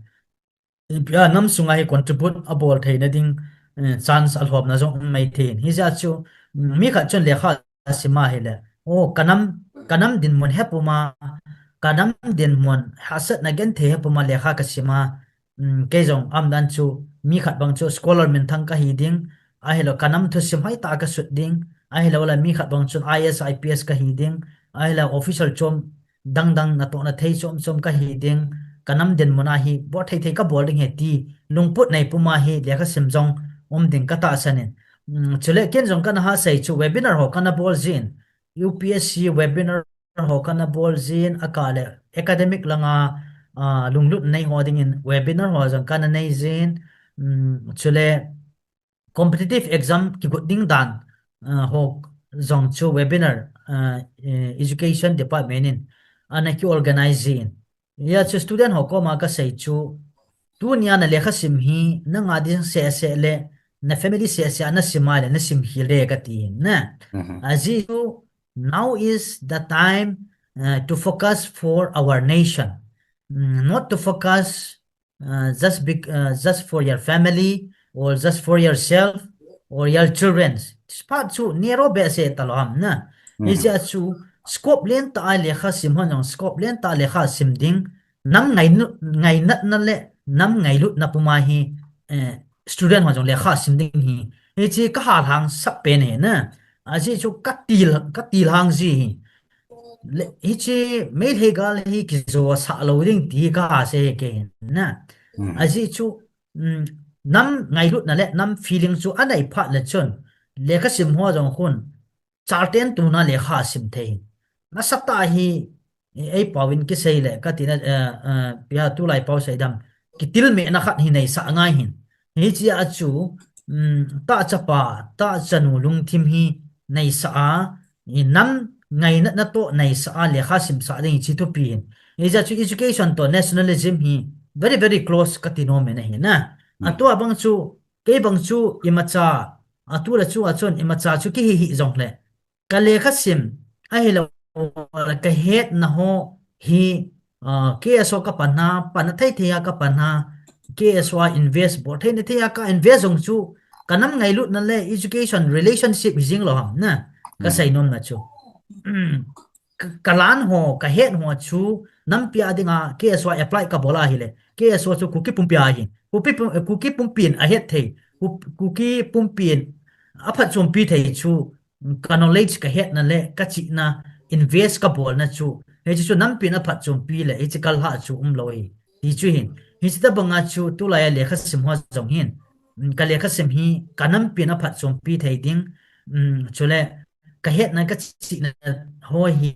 ipi a nam sunga hi contribute abol theina ding, eh, chance alhomna jong um mai thei hin. Hijeh a chu, mm, mi khat chun lekha asim ahile, o, ka nam, ka nam dinmun hepuma, ka nam dinmun hahsatna genthei hepuma lekha ka sima, um, kei jong aumdan chu, mi khat bang chu scholar minthang ka hi ding, ahilou ka nam thusim hoitah ka sut ding, ahilou le mi khat bang chun I A S, I P S ka hi ding, ahilou official chom dang dang natohna thei chom chom ka hi ding, ka nam dinmun a hi bol thei thei ka bol ding ahi ti lungput nei puma hi lekha sim jong um ding ka tahsan in. Um, chule ken jong kana ha sei chu webinar ho kana bol jin, U P S C webinar ho kana bol jin, akah le academic langa, ah, lunglut nei ho dingin webinar ho jong kana nei jin, um, chule competitive exam kigot ding dan, ah, ho jong chu webinar, ah, eh, education department in ana ki organize jin. Hijeh a chu student ho koma ka sei chu, tunia na lekha sim hi, nanga ding seh seh le, na family seh seh a na sim a le, na sim hi le ka ti hin na. Mhm. Ajeh chu, now is the time, uh, to focus for our nation. Mm, not to focus, uh, just bec-, uh, just for your family or just for yourself or your children. Spot chu narrow behseh talou ham na. Mhm. Hijeh a chu scope lentah a lekha sim hon jong, scope lentah a lekha sim ding, nam ngainu-, ngainatna le nam ngailutna puma hi, eh, student ho jong lekha sim ding hi. Hiche ka halhang sap pen ahi na. Ajeh chu ka til, ka tilhang ji hi. Le, hiche Meitei gal hi kijosah lou ding ti hi ka ha sei kei hin na. Hmm. Ajeh chu, um, nam ngailutna le nam feeling chu anei phat le chun, lekha sim ho jong khun, chalten tuna lekha sim thei hin. Nasatah hi, ei, ei pau in kisei le, ka tina, eh, eh, pia tulai pau sei dam, kitilmehna khat hi neisah ngai hin. Hiche a chu, um, tahchapa, tahchanu lungthim hi neisah a, i nam ngainatna toh neisah a lekha simsah ding chu thupi hin. Hijeh a chu education toh nationalism hi very, very close ka ti nom in ahi na. Hmm. Atua bang chu, kei bang chu imacha, atu le chu a chun imacha chu kihi hi jongle, ka lekha sim, ahilou, ka hetna ho hi, ah, K S O ka pan a, pan a thei thei a ka pan a, K S O a invest bol thei na thei a ka invest jong chu, ka nam ngailutna le education relationship hi jing lou ham na, ka, hmm, sei nom na chu. Ka, ka lan ho, ka het ho chu, nampi a dinga K S O a apply ka bol ahile, K S O chu Kuki pumpi a hi, Kuki pum-, Kuki pumpin ahet thei, Ku-, Kuki pumpin aphatchompi thei chu, ka knowledge ka hetna le ka chihna invest ka bolna chu, hiche chu nampin aphatchompi le hiche kalhah chu umlou hi, ti chu hin. Hiche tabanga chu tulai a lekha sim ho jong hin, um, ka lekha sim hi ka nampin aphatchompi thei ding, um, chule ka hetna ka chihna ho hi,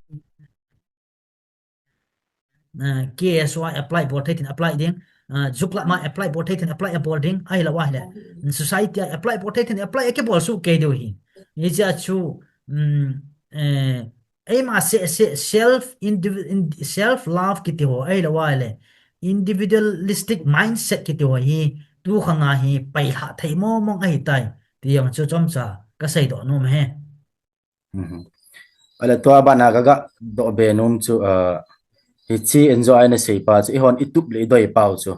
ah, K S O a apply bol thei tin apply ding, ah, Zuklam a apply bol thei tin apply abol ding, ahilou ahile, society a apply bol thei tin apply akibol soh kei diu hi. Hiche a chu, um, eh, eima seh seh self indivi-, in-, self love kiti ho, ahilou ahile, individualistic mindset kiti ho hi, tu khang a hi pailhah thei mong mong ahitai, ti jong chu chomcha ka seidoh nom e. Mhm. Ale tua bana ka ga doh be nom chu, ah, hiche enjoy na sei pa chu, eihon itup le idoi pau chu,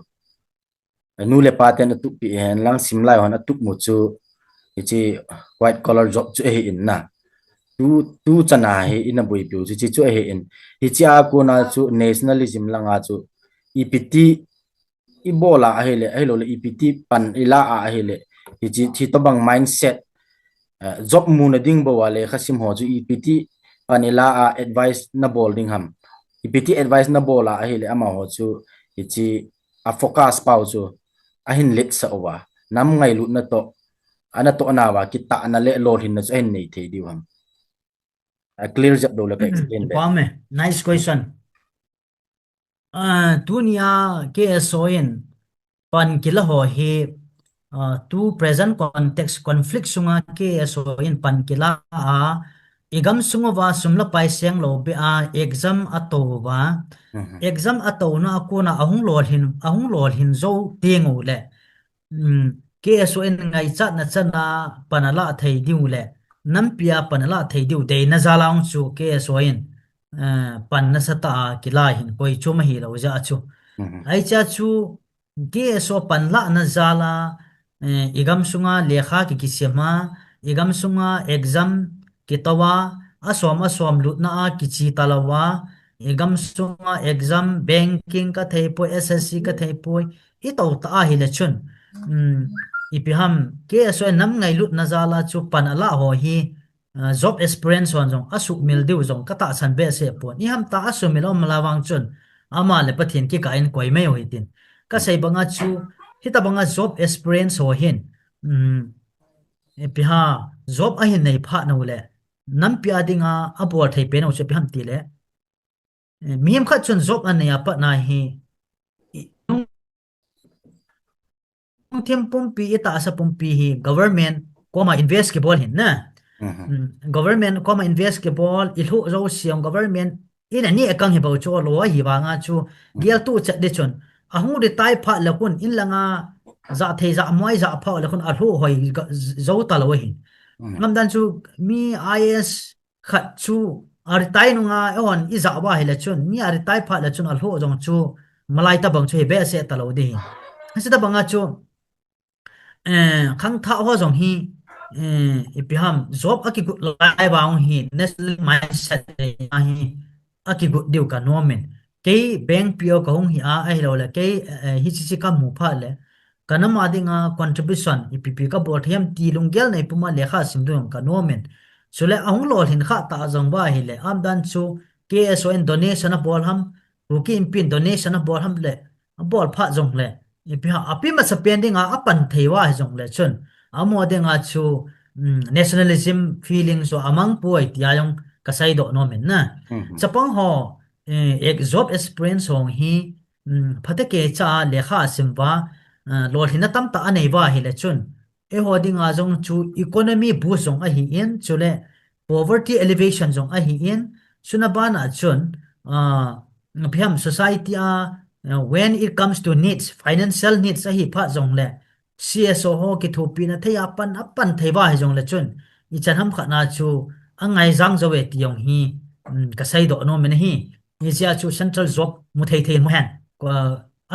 nu le pa ten atup pi hen lang, simlai hon atup mu chu, hiche white collar job chu ahi in na. Tu, tu chana hi ina boipiu chu, hiche chu ahi in. Hiche a kona chu nationalism langa chu, ipi ti ibol a ahile, ahilou le ipi ti pan ila a ahile, hiche, hiche tobang mindset, eh, job muna ding bou a lekha sim ho chu ipi ti pan ila a advice na bol ding ham. Ipi ti advice na bol a ahile amaho chu hiche a focus pau chu ahin letsah uva, nam ngailutna toh, anatohna uva kitahna le lolhinna chu ahin nei thei diu ham. A clear jep lou le ka explain be. Pame, nice question. Ah, tunia K S O in pan kila ho hi, ah, tu present context conflict sunga K S O in pan kila a, i gamsung uva sum le pai seng lou beh a exam ato uva, Mhm. exam atouna a kona ahung lolhin, ahung lolhin jou teng uleh, um, K S O in ngaichatna chana pan alah thei diu le, nampi a pan alah thei diu deina jal a chu K S O in, eh, pan nasatah a kila hin koi chu ma hilou jeh a chu. Mhm. Ahi chea chu K S O pan lahna jal a, eh, i gamsunga lekha ki, kisem a, i gamsunga exam kitoh a, asom asom lutna a kiche talou a, i gamsunga exam banking ka thei poi, S S C ka thei poi, i to ta ahile chun. Um, ipi ham, K S O in nam ngailutna jal a chu pan alah ho hi, ah, job experience hon jong asuhmil diu jong ka tahsan behseh pon. Iham ta asuhmil um la vang chun, ama le Pathen kikah in koi mai u hitin. Ka sei banga chu, hitabanga job experience ho hin, um, ipi ham, job ahin nei phat uleh, nampi a dinga abol thei pen u chu ipi ham tile, eh, mihem khat chun job anei a pat na hi, i, lungthim pumpi, i tahsa pumpi hi government koma invest kibol hin na. Mhm. Mm, government koma invest kibol, i lhuh jouse jong government in aneh akang hi bou chu lou ahi vanga chu, Mhm. gel tu chet di chun. Ahung retire phat le khun, in langa ja thei ja moi ja phat le khun alhuh hoi ga, jou talou ahi. Mhm. Ngam dan chu mi I A S khat chu a retire nunga, eihon i ja uva ahile chun, mi a retire phat le chun alhuh jong chu malai tabang chu hi behseh talou di hi. Hiche tabanga chu, eh, khangthah ho jong hi, eh, ipi ham, job akigot lai vang hi, national mindset nei a hi, akigot diu ka nom in. Kei bank P O ka hung hi a, ahilou le, kei, eh, hiche che ka mu phat le, ka nam a dinga contribution ipi pi ka bol thei ham ti lunggel nei puma lekha sim diu ka nom in. Chule ahung lolhin kha ta jong uva ahile, am dan chu K S O in donation abol ham, Kuki Inpi in donation abol ham le, abol phat jong le, ipi ham, api masapen dinga apan thei uva hi jong le chun, amaho dinga chu, um, nationalism feeling chu amang poi tia jong ka seidoh nom in na. Mhm. Chapang ho, eh, ek-, job experience ho hi, um, phatecha a lekha asim uva, ah, lolhinna tamtah anei uva ahile chun, eiho dinga jong chu economy boost jong ahi in, chule poverty elevation jong ahi in, chuna bana chun, ah, ipi ham, society a, ah, when it comes to needs, financial needs ahi phat jong le, C S O ho kithopina thei a pan, apan thei uva hi jong le chun, ichan ham khat na chu angai jang jou e ti jong hi, um, ka seidoh nom in ahi. Hiche a chu central job mu thei thei mu hen. Ko,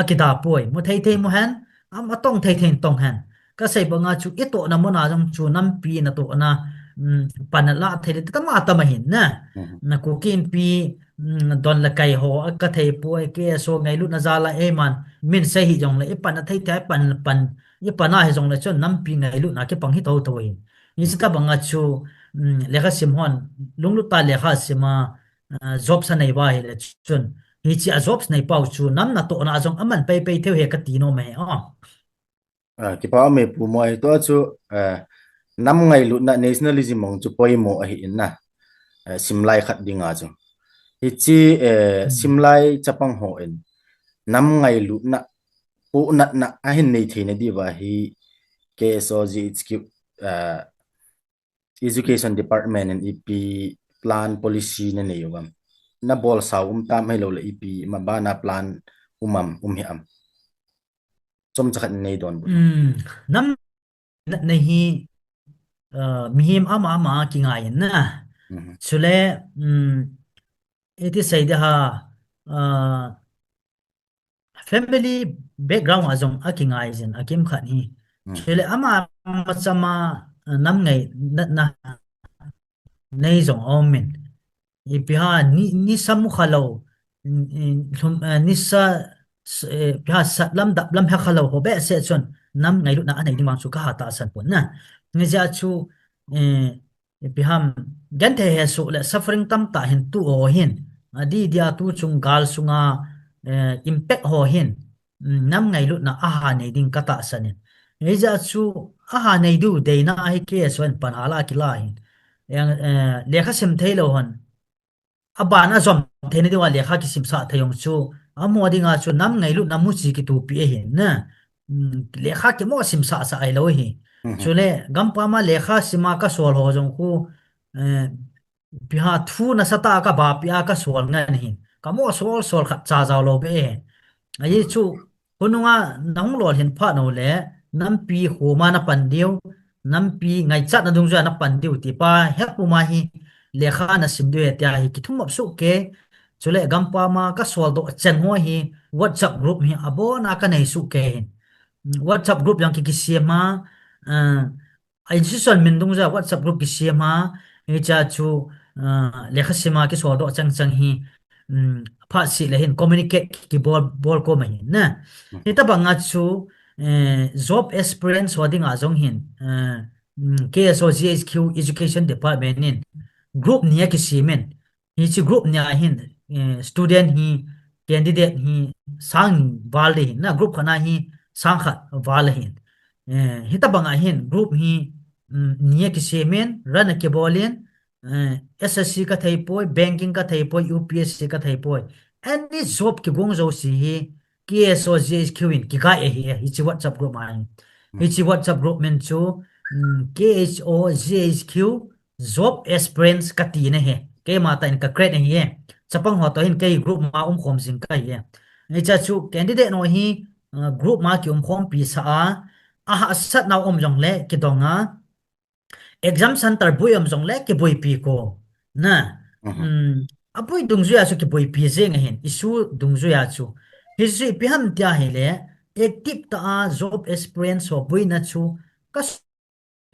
akida poi. Mu thei thei mu hen. Am atong thei thei tong hen. Ka sei banga chu i tohna muna jong chu nampi natohna, um, pan alah thei le tama tama hin na. Mhm. Na Kuki Inpi, um, don le kai ho a ka thei poi, K S O ngailutna jal a eiman min sei hi jong le i pan a thei thei pan, pan, i pan a hi jong le chun nampi ngailutna kipang hi tho tho hin. Hiche tabanga chu, um, lekha sim hon, lunglut tah a lekha sim a, ah, jobs anei uva ahile chun, hiche a jobs nei pau chu nam natohna a jong aman pei pei thei u ahi kati nom e, oh. Ah, kipa um e Pu Moi, tua chu, ah, nam ngailutna nationalism mong chu poimo ahi in na, ah, simlai khat dinga chu. Hiche, eh, Hmm. simlai chapang hon nam ngailutna, pohnatna ahin nei theina diuva hi K S O G H Q, ah, Education Department in ipi plan policy na nei u ham? Na bolsau um tam ahilou le ipi ma bana plan um am, um hi am? Chomcha khat nei don bol. Hmm, nam na, na hi, uh, mihem ama ama kingai in na. Mhm. Chule, um, iti sei de ha, uh, family background a jong akingai jin, akimkhat hi. Hmm. Chule ama, ama chama, eh, nam ngailutna nei jong aum in. Ipi ham ni, nisa mu khalou, mm, mm, lhum, eh, nisa, s-, eh, ipi ham sat lam dap lam he khalou ho behseh chun nam ngailutna anei ding vang chu ka ha tahsan pon na. Hijeh a chu, eh, ipi ham, genthei hesoh le suffering tamtah hin tu ho hin, adi dia tu chung gal sunga, eh, impact ho hin, mm, nam ngailutna aha nei ding ka tahsan in. Hijeh a chu aha nei diu deina ahi K S O in pan hala kila hin. Yang, eh, lekha sim thei lou hon, aban a jom theina diuva lekha kisimsah thei jong chu, amaho dinga chu nam ngailutna muchi kitupi ahi na. Mm, lekha kimo simsah sah ahilou hi. Mhm. Chule, gampam a lekha sima ka sol ho jong khu, eh, Ipi ham thu nasatah a kabahpi a kasol ngen ahin. Kamo sol sol khat cha jao lou be ahin. Ahi chu, hunung a nahung lolhin phat nau le, nampi homa napan diu, nampi ngaichatna dungjuia napan diu ti pa, hepuma hi lekha nasim diu ahi tia hi kithum mop soh kei. Chule gampam a kasol doh cheng ho hi WhatsApp group hi abon a kanei soh kei hin. WhatsApp group jong ki, kisem a, a, a institution min dungjuia WhatsApp group kisem a, hichea chu, a, lekha sim a kisol doh cheng cheng hi, um, phat seh le hin communicate kibol, bol koma hin na. Hitabang a chu, eh, job aspirants ho dinga jong hin, eh, um, K S O G H Q Education Department in group ni akisem in, hiche group ni a hin, eh, student hi, candidate hi, sang val ding ahin, na group khat na hi, sang khat val ahin. Eh, hitabang a hin, group hi, um, ni akisem in, run akibol in, eh, S S C kathei poi, banking kathei poi, U P S C kathei poi. Any job kigong jouse hi, K S O G H Q in kiguide ahi, hiche WhatsApp group a hin. Hiche WhatsApp group min chu, um, K S O G H Q job aspirants kati na ahi. Keima tah in ka create ahi e. Chapang ho toh hin kei group ma umkhom jing kahi e. Hichea chu candidate ho hi, uh, group ma kiumkhompi sah a, ahahsatna um jongle kidong a, exam center boi um jongle kiboipi ko. Na, um, aboi dungjuia chu kiboipi jeng ahin, issue dungjuia chu. Hichu ipi ham tia ahile, active tah a job aspirants ho boina chu ka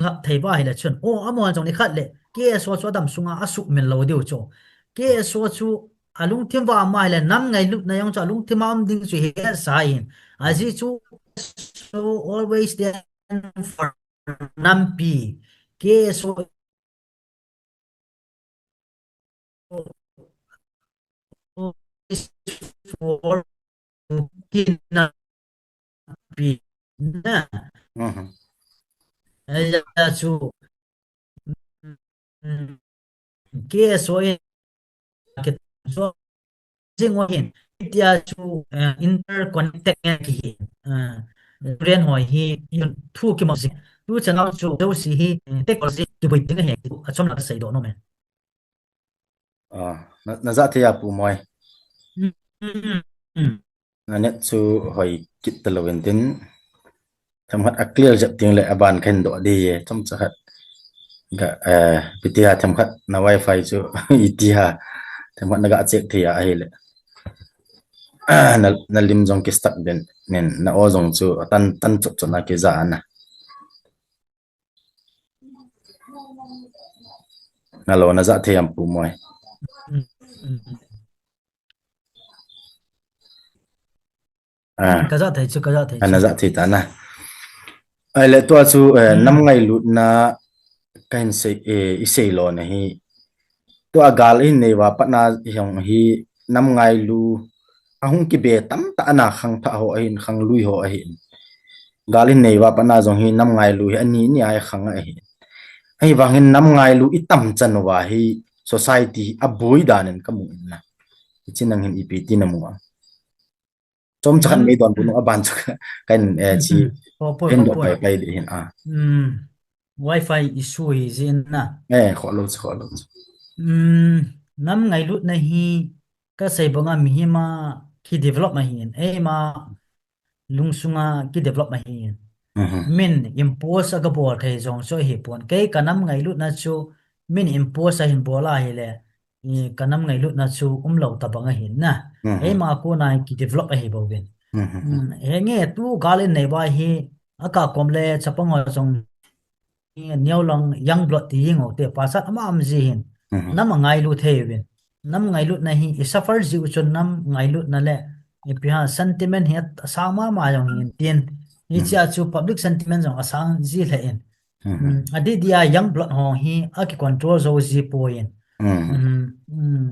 lhap thei uva ahile chun, o, amahon jong nikhat le K S O chu adam sunga asuhmil lou diu chu. K S O chu alungthim uva um ahile, nam ngailutna jong chu alungthim a um ding chu hesa ahin. Ajeh chu, so always stand for nampi. K S O is for nampi na. Ahi chu, mm, K S O in, so, jing uva hin, hitia chu, eh, interconnected ngen kihi, eh, student ho hi, hi thu kimang jing. Tu chang a chu, jouse hi, eh, technology kiboi ding ahi, achom la kasei doh nom e. Ah, na, najah thei a Pu Moi. Mm, mm, mm. Na net chu hoi kit talou in tin. Themkhat a clear jep ding le aban kahin doh ding e, chomcha khat. Ga, eh, ipi ti ham themkhat na wifi chu iti ham. Themkhat naga check thei a ahile. Na, na lim jong ki stuck den, nen na aw jong chu tan, tan chot chot na kija na. Hello, najah thei am Pu Moi. Mm, mm, mm. Ah. Kajah thei chu, kajah thei chu. Najah thei ta na. Ahile tua chu, eh, nam ngailutna kahin sei, eh, isei lona hi. Tua gal ihin nei uva pat na jong hi nam ngailu ahung kibe tamtah ana khangthah ho ahin, khanglui ho ahin. Gal ihin nei uva pat na jong hi nam ngailu hi ani ni a ikhang ahin. Ahivangin nam ngailu itam chan uva hi society aboi dan in kamu in na. Hiche nang hin ipi ti namu am? Chomcha khat mei don bu nu aban chu kahin, eh, chi. Kahin doh pai pai ding hin a. Wifi issue hi jin na. Eh, kholou chu, kholou chu. Nam ngailutna hi kasei banga mihem a ki develop ahin, eima lungsunga ki develop ahin. Min impose a kabol thei jong chu ahipon. Kei kanam ngailutna chu min impose ahin bol ahile, kanam ngailutna chu umlou tabang ahin na. Eima kona ki develop ahi bouvin. Henge tu gal in nei uva hi, akakom le chapang ho jong neo lang young blood ti jing u te pasal ama am ji hin. Nam angailu thei uvin. Nam ngailutna hi i suffer ji u chun nam ngailutna le ipi ham sentiment hi asang mama jong hin tin. Hichea chu public sentiment jong asang ji lheh in. Adih dia young blood ho hi aki control jou ji poi in.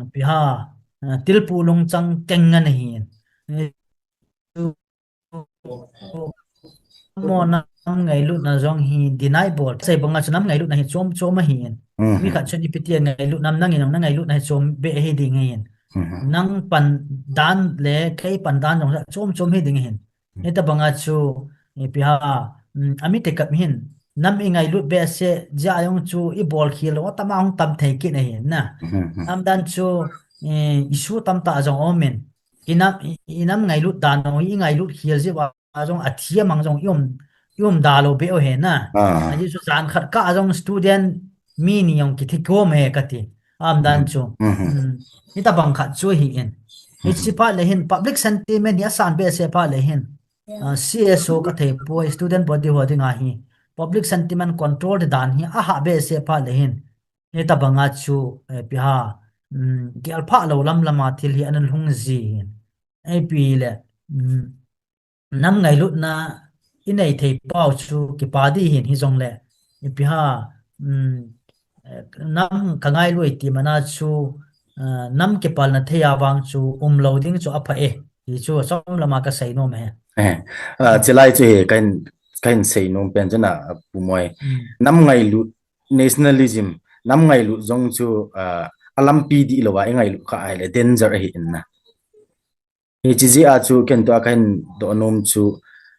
Ipi ham, tilpu lungchang keng ngen ahin. Mo nam ngailutna jong hi deny bol. Sei banga chu nam ngailutna hi chom chom ahin. Mi khat chun ipi ti ngailutna nangin nangailut na hi chom be ahi ding ahin. Nang pan dan le kei pan dan jong chom chom hi ding ahin. Hitabanga chu ipi ham, ami tekah hin nam i ngailut behseh jeh a jong chu i bol khel lou tama hung tam thei kit ahi na. Nam dan chu, eh, issue tamtah jong um in, i nam, i, i nam ngailut dan u hi i ngailut khel jeh a jong a thiam ang jong i um, i um da lou beh u hi na. Ajeh chu jan khat kah a jong student mi ni jong kithi khom e kati. Am dan chu. Hitabang khat chu hi in. Hichi phat le hin public sentiment hi asan behseh phat le hin, ah, C S O ka thei poi, student body ho dinga hi public sentiment control dan hi ahah behseh phat le hin, hitabang a chu, eh, ipi ham, um, gel phah lou lam lam a thil hi ana lhung ji hin. Ipi le, um, nam ngailutna i nei thei pau chu kipa di hin, hijongle ipi ham, um, eh, nam ka ngailu e ti man a chu, eh, nam kipalna thei a vang chu um lou ding chu apha e, ti chu chom lam a ka sei nom e. Eh, ah, chulai chu hi ka hin, ka hin sei nom pen chu na, Pu Moi. Nam ngailut, nationalism, nam ngailut jong chu, ah, a lampi dih lou a i ngailut kha ahile danger ahi in na. Hichi jeh a chu ken tua ka hin doh nom chu,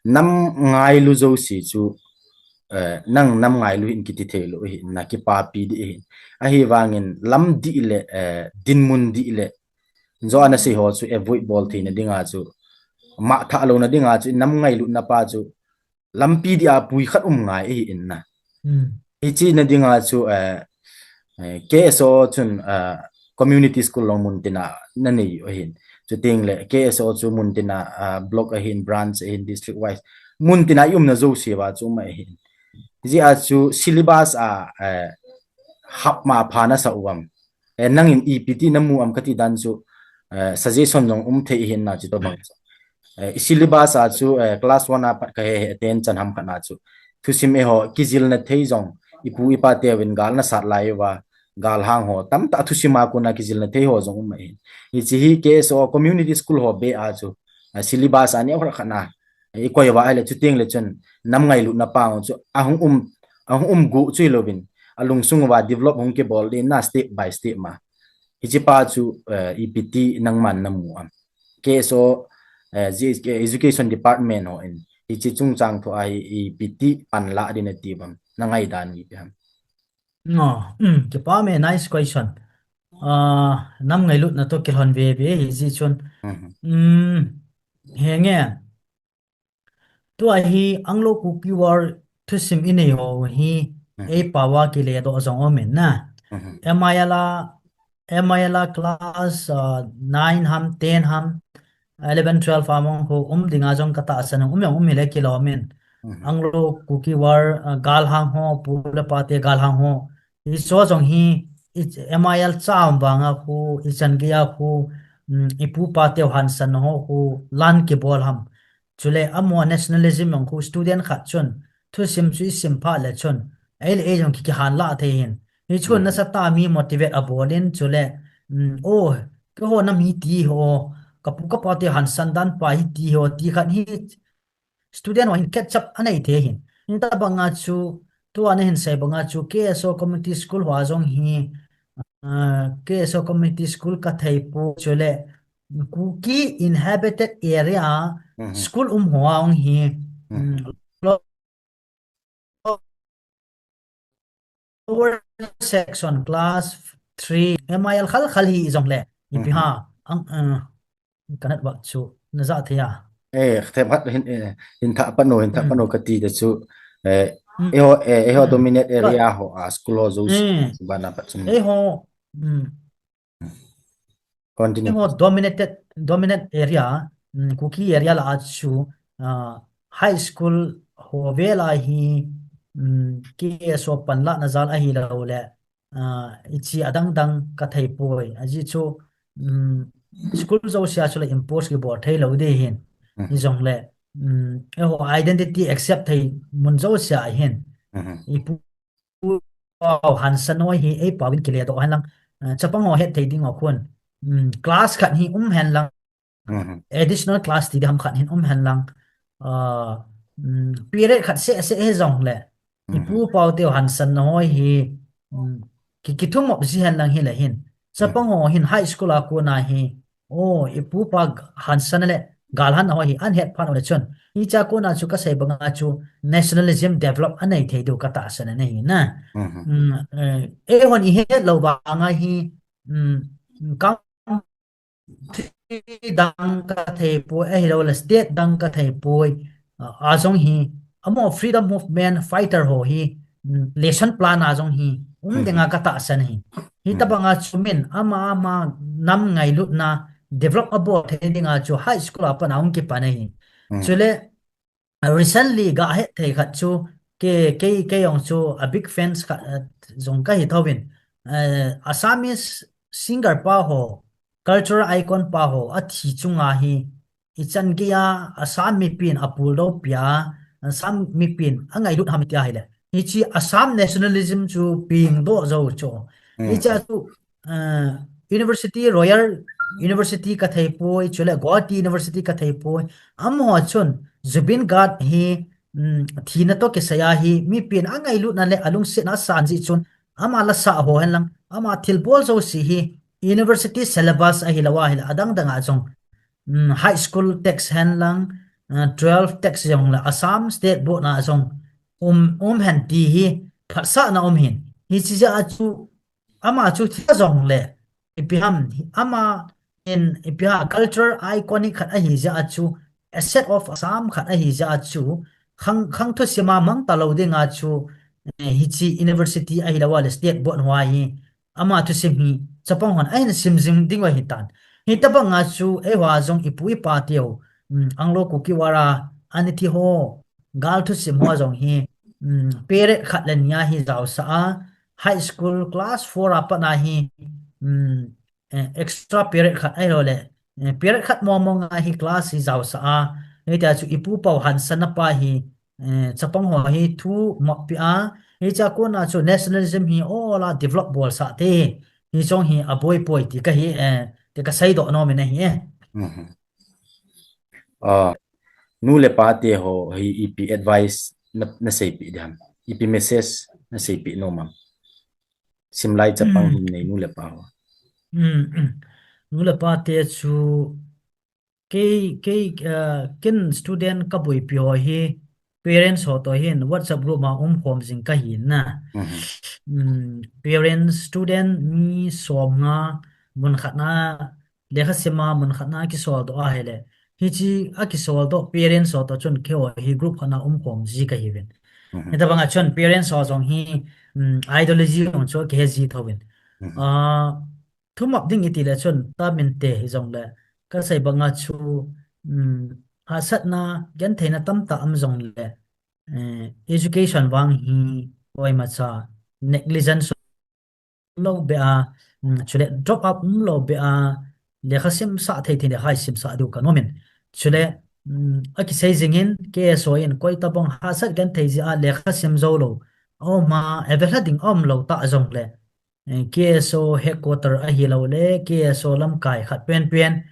nam ngailu jouse chu, eh, nang nam ngailu hin kiti thei lou hin, na kipapi di hin. Ahivangin lam dih le, eh, dinmun dih le, jo ana sei ho chu avoid bol theina dinga chu, mah thah louna dinga chu, nam ngailutna pa chu, lampi dih a pui khat um ngai ahi in na. Hichi na dinga chu, eh, eh, K S O chun, eh, community school long mun tina na nei u ahin. Chuteng le K S O chu mun tina, ah, block ahin, branch ahin, district wise. Mun tina i umna jouse uva chu um ahin. Jeh a chu syllabus a, eh, hap ma pha na sa u am. Eh, nangin ipi ti na mu am kati dan chu, eh, suggestion jong um thei hin na chutobang chu. Eh, i syllabus a chu, eh, class one a pat ka he, he ten chan ham khat na chu. Thusim eiho kijilna thei jong, i pu i pa teuvin gal na sat lai uva, galhang ho tamtah thusim a kona kijilna thei ho jong um ahin. Hichi hi K S O community school ho beh a chu, eh, syllabus a neo khat khat na i koi uva ahile chuteng le chun nam ngailutna pa chu ahung um, ahung um gu chu hilouvin, alungsung uva develop hung kibol ding na step by step ma. Hichi pa chu, eh, ipi ti nangman na mu am. K S O, eh, G-, eh, Education Department ho in hichi chungchang thu a hi ipi ti pan la ding na ti bang, na ngaidan ipi ham. No, um, kipa me, nice question. Ah, nam ngailutna toh kilhon ve ve hi ji chun. Um, henge. Tua hi Anglo Kuki War thusim i nei ho hi, ei pao a kile doh jong um in na. M I L a, M I L a class, ah, nine ham, ten ham, eleven, twelve a mong ho um dinga jong ka tahsan, um jong um hile kilom in. Anglo Kuki War, ah, galhang ho, pu le pa te galhang ho. Hicho jong hi, i M I L cha um vanga khu, i chan gei a khu, um, i pu pa teu hansan ho khu, lan kibol ham. Chule amaho nationalism jong khu student khat chun, thusim chu i sim phat le chun, ei le ei jong ki, kihan la thei hin. Hichun nasatah a mi motivate abol in chule, um, o, keiho nam hi ti ho, ka pu ka pa teu hansan dan pa hi ti ho, ti khat hi student ho hin catch up anei thei hin. Hitabang a chu, tua na hin sei bang a chu, K S O Community School ho a jong hi, ah, K S O Community School ka thei poi chule, Kuki inhabited area, school um ho a jong hi, um, lower section class three, M I L khal khal hi jong le, ipi ham, ang, uh, ka network chu na ja thei a. Eh, themkhat hin, eh, hin thah pan o, hin thah pan o kati te chu, eh, eiho, eh, eiho dominate area ho a school ho jouse, bana pat chun. Eiho, um, Continue. Eiho dominated, dominant area, um, Kuki area la a chu, ah, high school ho vel a hi, um, K S O panlahna jal ahilou le, ah, ichi adang dang ka thei poi. Ajeh chu, um, school jouse a chu le impose kibol thei lou di hin. Hijong le, um, eiho identity accept thei mun jouse a hin. I pu pu pau hansan ho hi, ei pau in kile doh hen lang, eh, chapang ho het thei ding ho khun, um, class khat hi um hen lang, additional class ti di ham khat hin um hen lang, ah, um, period khat seh seh hi jong le, i pu pau teu hansan ho hi, um, ki, kithum op ji hen lang hi le hin, chapang ho hin high school a kona hi, o, i pu pa hansan le galhan ho hi an het phat u le chun, Hichea kona chu kasei banga chu nationalism develop anei thei diu katahsan ahi na. Mhm. Mm, eh, eihon ihet lou vanga hi, mm, country dang kathei poi, ahilouleh state dang kathei poi, ah, ajong hi, amaho freedom movement fighter ho hi, mm, lesson plan ajong hi, um, mhm, dinga katahsan ahi. Hi, mhm, tabanga chu min, ama, ama nam ngailutna, develop abol thei dinga chu high school a pat a hung kipan ahi. Mhm. Chule, ah, recently gahet thei khat chu, kei, kei, kei jong chu a big fans khat, ah, jong kahi thouvin. Eh, Assamese singer pa ho, cultural icon pa ho, athi chunga hi, ichan geiya Assam mipin apul doh pia, Assam mipin angailut ham tia ahile. Hiche Assam nationalism chu pengdoh jou chu. Mm. Hichea chu, eh, University, Royal University kathei poi, chule Guwahati University kathei poi. Amaho chun Zubeen Garg hi, mm, thina toh kisaiya hi, mipin angailutna le alungsetna asan jeh chun, ama lasa ho henlang, ama thilbol jouse hi, University syllabus ahilou ahile, adang dang a jong, mm, high school text henlang, ah, twelve text jong le Assam State Board na jong um, um hen ti hi phatsahna um hin. Hiche jeh a chu ama chu thia jong le, ipi ham, ama in ipi ham cultural iconic khat ahi jeh a chu, asset of Assam khat ahi jeh a chu, khang, khang thusim a mang talou dinga chu, eh, hiche university ahilou ahile state board hoa hi, ama thusim hi, chapang hon ahin sim jing ding u ahitan. Hitabanga chu, eiho a jong ipu ipa teu, um, Anglo Kuki War a, ani thi ho, gal thusim ho jong hi, um, period khat le ni a hi jaosah a, high school class four a pat a hi, um, eh, extra period khat ahilouleh, eh, period khat mong mong a hi class hi jaosah a, hitia chu ipu pau hansanna pa hi, eh, chapang ho hi thu mop pi a, hichea kona chu nationalism hi ola develop bolsah te, hi jong hi aboi poi ti kahi, eh, ti kaseidoh nom in ahi e. Mhm. Ah, nu le pa te ho hi ipi advice na, naseipeh ding ham? Ipi message naseipeh nom ham? Simlai chapang, mm, hung nei nu le pa ho. Mm, mm. Nu le pa te chu kei, kei, ah, ken student kaboipi ho hi parents ho toh hin WhatsApp group a umkhom jing kahi na. Mhm. Mm, parents, student mi som nga mun khat na lekha sim a mun khat na kisoldoh ahile, hiche akisoldoh parents ho toh chun keiho hi group khat na umkhom ji kahiuvin. Mhm. Hitabanga chun parents ho jong hi, um, ideology jong chu kihe ji thouvin. Mhm. Ah, thumop ding iti le chun, tamin te hijongle, kasei banga chu, um, hahsatna, gentheina tamtah um jongle, eh, education vang hi koimacha negligence umlou beh a, um, chule drop out umlou beh a, lekha simsah thei thei lekha isimsah diu kanom in. Chule, um, akisei jingin, K S O in koitabang hahsat genthei jeh a lekha sim joulou aum a, avelha ding aumlou ta jongle, eh, K S O headquarter ahilouleh, K S O lamkai khat penpen,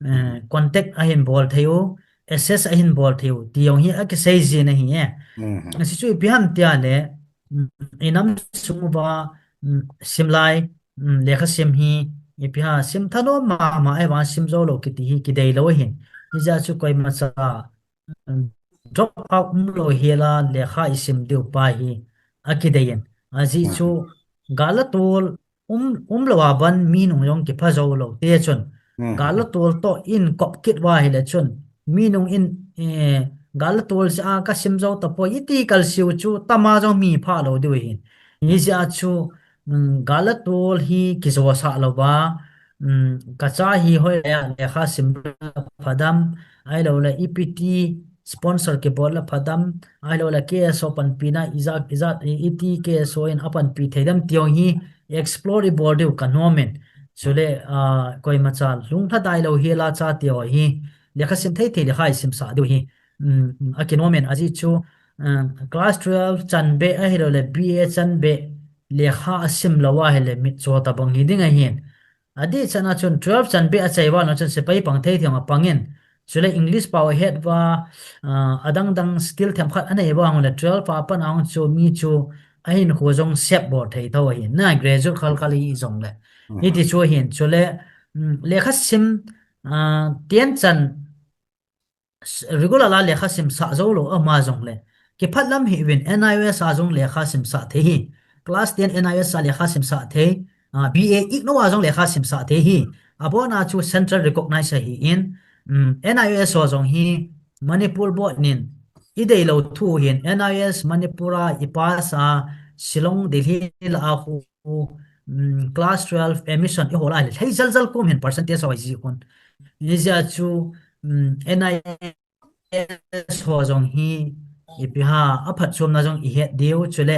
eh, contact ahin bol thei u, access ahin bol thei u, ti jong hi akisei jin ahi e. Mhm. Hiche chu ipi ham tia le, um, inam sung uva, um, simlai, um, lekha sim hi, ipi ham, sim thanom mama ahivang sim joulou kiti hi kideilou ahin. Hijeh a chu koimacha, um, drop out umlou hel a lekha isim diu pa hi akidei in. Ajeh chu, mhm, gal le tol um, umlou a ban mi nung jong kipha joulou te chun. Mhm. Gal le tol toh in kop kit uva ahile chun, mi nung in, eh, gal le tol jeh a kasim jou tapoi, iti kalseu chu tama jong mi phalou diu ahin. Hijeh a chu, um, gal le tol hi kijosah louva, um, kacha hi hoilai a lekha sim le phadam, ahilouleh ipi ti sponsor kibol le phadam, ahilouleh K S O panpina ijat, ijat, i, iti K S O in apanpi thei dem ti jong hi explore ibol diu kanom in. Chule, ah, koimacha lunglhadai lou hel a chate ho hi lekha sim thei thei lekha isimsah diu hi, um, akinom in ajeh chu, um, class twelve chan beh ahilouleh B A chan beh lekha asim lou ahile mitcho tabang hi ding ahin. Adeh chan a chun twelve chan beh achai val a chun sepai pang thei thei a pang in. Chule English pao ahet uva, ah, adang dang skill themkhat anei uva ahung le twelve a pat a hung chu mi chu ahinkho jong shape bol thei tho ahin. Na graduate khal khal hijongle. Mhm. Hiti chu ahin. Chule, um, lekha sim, ah, ten chan regular a lekha simsah jou lou ama jong le, kiphat lam hi uvin N I O S a jong lekha simsah thei hi. Class ten N I O S a lekha simsah thei, ah, B A IGNOU a jong lekha simsah thei hi. Abon a chu central recognize ahi in, um, N I O S ho jong hi Manipur board in i dei lou thu hin, N I O S Manipur a i pass a, Shillong, Delhi lah a khu, um, class twelve admission i hol a le, lhei jal jal kom hin percentage ho i ji khun. Hijeh a chu, um, N I S ho jong hi, ipi ham, aphatchomna jong i het diu, chule,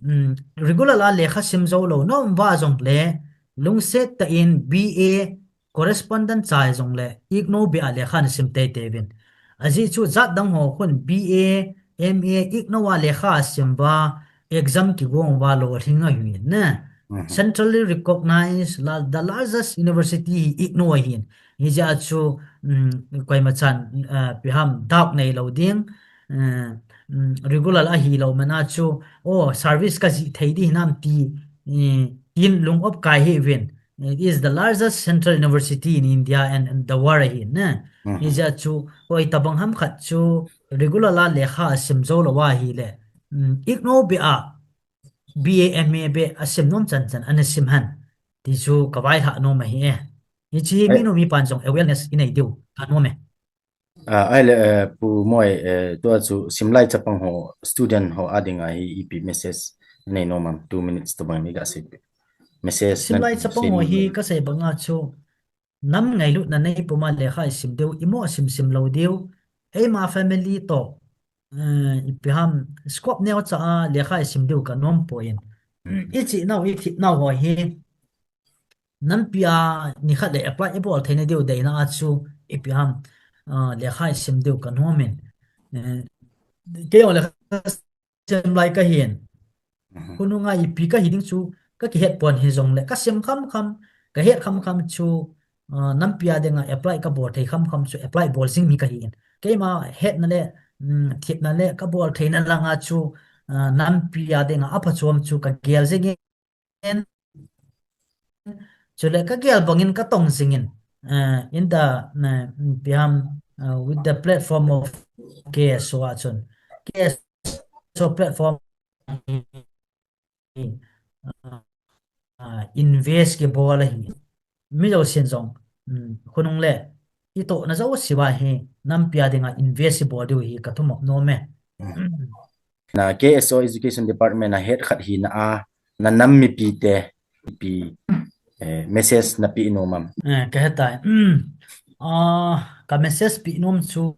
um, regular a lekha sim jou lou na um uva jong le, lungset tah in B A correspondent chai jong le, IGNOU bep a lekha na sim teitei uvin. Ajeh chu jat dang ho khun B A, M A, IGNOU a lekha a sim uva, exam kigong uva lolhing ahi in na. Mhm. Centrally recognized, la-, the largest university hi IGNOU ahi in. Hijeh a chu, um, koima chan, uh, ipi ham, doubt nei lou ding, uh, um, regular ahi lou man a chu, oh, service ka jih thei ding hinam ti, uh, in lung op kai hi uvin. It is the largest central university in India and, and the world ahi na. Mhm. Hijeh a chu, koi tabang ham khat chu regular a lekha a sim jou lou ahi le, um, IGNOU bep a, B A, M A bep a sim nom chan chan ana sim hen. Ti chu ka vaihah nom ahi e. Hiche hi, ai, minu mipan jong awareness i nei diu ka nom e. Ah, ahile, eh, Pu Moi, eh, tua chu simlai chapang ho, student ho a dinga hi ipi message nei nom am, two minutes tabang nei ga sei. Message simlai chapang ho hi ka sei banga chu, nam ngailutna nei puma lekha i sim diu, i mo sim sim lou diu, eima family toh, eh, ipi ham, scope neocha a lekha i sim diu ka nom poi. Mm. I chih nau, i thip nau ho hi, nampi a nikhat le apply i bol theina diu deina a chu, ipi ham, ah, lekha i sim diu ka nom in. Eh, kei jong lekha sim lai ka hin. Mhm. Khonunga ipi ka hi ding chu, ka kihet pon hi jong le, ka sim kham kham, ka het kham kham chu, ah, nampi a dinga apply ka bol thei kham kham chu, apply bol jing mi ka hi in. Keima hetna le, um, thipna le, ka bol theina langa chu, ah, nampi a dinga aphachom chu ka gel jing in. Chule ka gel bangin ka tong jing in, eh, in the, eh, ipi ham, eh, with the platform of K S O a chun. K S O platform, eh, invest kibol ahi. Mi jousen jong, um, khonung le, i tohna jouse uva hi, nampi a dinga invest i bol diu hi ka thumop nom e. Mm. Na K S O Education Department a head khat hina a, na nam mipite, ipi, eh, message na pe nom am? Eh, ka hetai. Mm. Ah, ka message pe nom chu,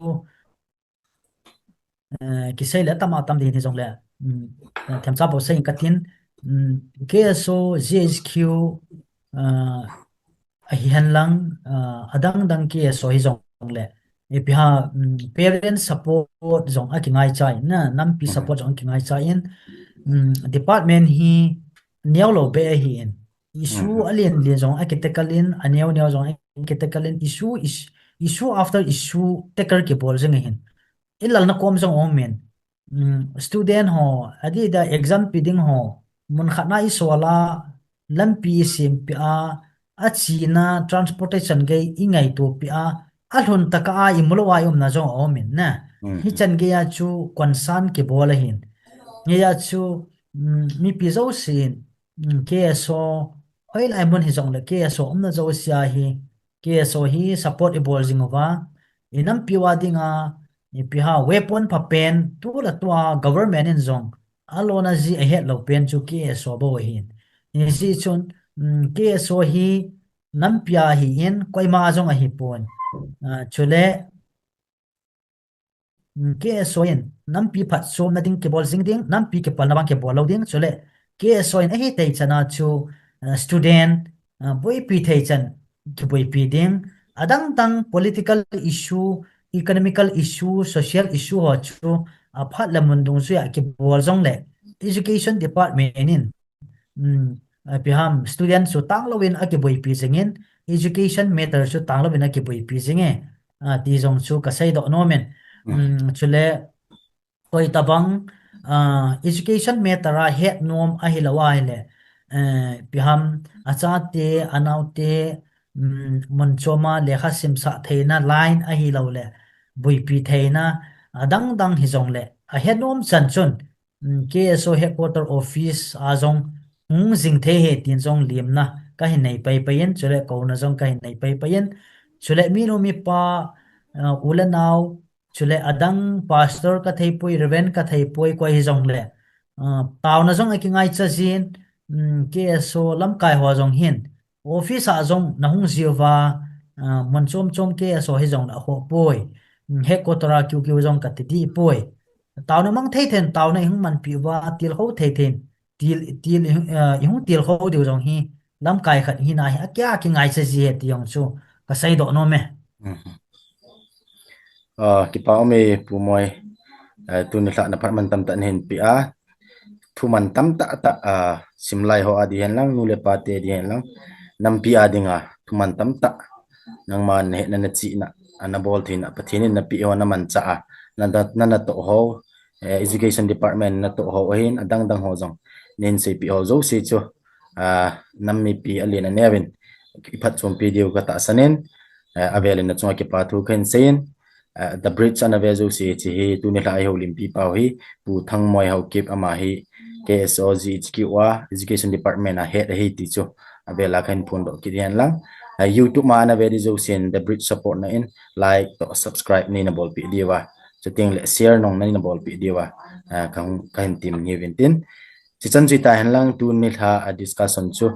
eh, kisei le tam a tam ding hi jong le, um, eh, themcha bou sei ka tin, um, K S O, G H Q, ah, ahi hen lang, ah, adang dang K S O hi jong le, ipi ham, um, parent support jong a kingai chai, na, nampi, mhm, support jong a kingai chai in, um, department hi neo lou bep ahi in, issue, mhm, a len len jong a kitackle in, a neo neo jong a kitackle in, issue, is-, issue after issue tackle kibol jing ahin. I lalna kom jong um in. Um, student ho, adeh a exam pe ding ho, mun khat na i sol a, lampi i sem peh a, a chena transportation gei i ngaito peh a, a lhun tah a i mu lou a i umna jong a um in na. Mhm. Hichan gei a chu concern kibol ahin. Hijeh a chu, um, mipi jousen, um, K S O, hoilai mun hi jong le K S O umna jouse a hi, K S O hi support i bol jing uva, i nampi uva dinga, ipi ham, weapon pha pen, tu le tu a government in jong, a lona ji a het lou pen chu K S O bou ahin. Hijeh chun, um, K S O hi nampi a ahi in, koima jong ahi pon. Ah, chule, um, K S O in, nampi phatchomna ding kibol jing ding, nampi kipalna vang kibol lou ding, chule K S O in ahi thei chan a chu, uh, student, uh, boipi thei chan kiboipi ding, adang dang political issue, economical issue, social issue ho chu, uh, phat le mun dungjuia kibol jong le, education department in, um, ipi ham, student chu tang lou in a kiboipi jing in, education matter chu tang lou in a kiboipi jing e, ah, ti jong chu ka seidoh nom in. Mm. Um, chule, koi tabang, ah, education matter a het nom ahi lou a ahile, eh, ipi ham, a chate, a naote, um, mun chom a lekha simsah theina line ahi lou le, buipi theina, adang dang hijongle, ahet nom chan chun, um, K S O headquarter office a jong hung jing thei ahi tin jong lemna kahin nei pai pai in, chule kouna jong kahin nei pai pai in, chule minu mipa, uh, u le nao, chule adang pastor ka thei poi, reverend ka thei poi, koi hijongle, uh, taona jong akingaicha jin, um, K S O lamkai ho jong hin, office a jong nahung jiuva, uh, mun chom chom K S O hijongle aho poi, um, headquarter a kiu kiu jong kati dih poi. Taona mang thei thei in, taona ihung manpi uva, tilkhou thei thei in, til, til, uh, ihung tilkhou diu jong hi, lamkai khat hina hi, akia kingaicha ji ahi ti jong chu, kasei doh nom e. Mhm. Ah, kipa um e Pu Moi, eh, tuni lha na phat man tamtah nahin pe a, thuman tamtah tah, ah, simlai ho a ding hen lang, nu le pa te ding hen lang, nampi a dinga, thuman tamtah, nangma nahetna, nachihna, ana bol theina, Pathen in napeh ho namanchah a, na, na, na, natoh ho, eh, education department natoh ho ahin, adang dang ho jong, nahin seipeh ho jouse chu, ah, nam mipi alen aneo in, iphatchompi diu katahsan in, eh, avel in nachunga kipa thu kahin sei in, eh, The Bridge ana ve jouse hiche hi, tuni lha a ihoulimpi pau hi, Pu Thangmoi Haokip ama hi, K S O G H Q a, Education Department a head ahi ti chu, avel a kahin phondoh kit hen lang. Eh, YouTube ma ana ve ding jousen, The Bridge support na in, like toh subscribe neina bolpeh diuva. Chuteng le share jong neina bolpeh diuva. Eh, kahung, kahin temna ahi uvin tin. Chichan chu hita hen lang, tuni lha a discussion chu,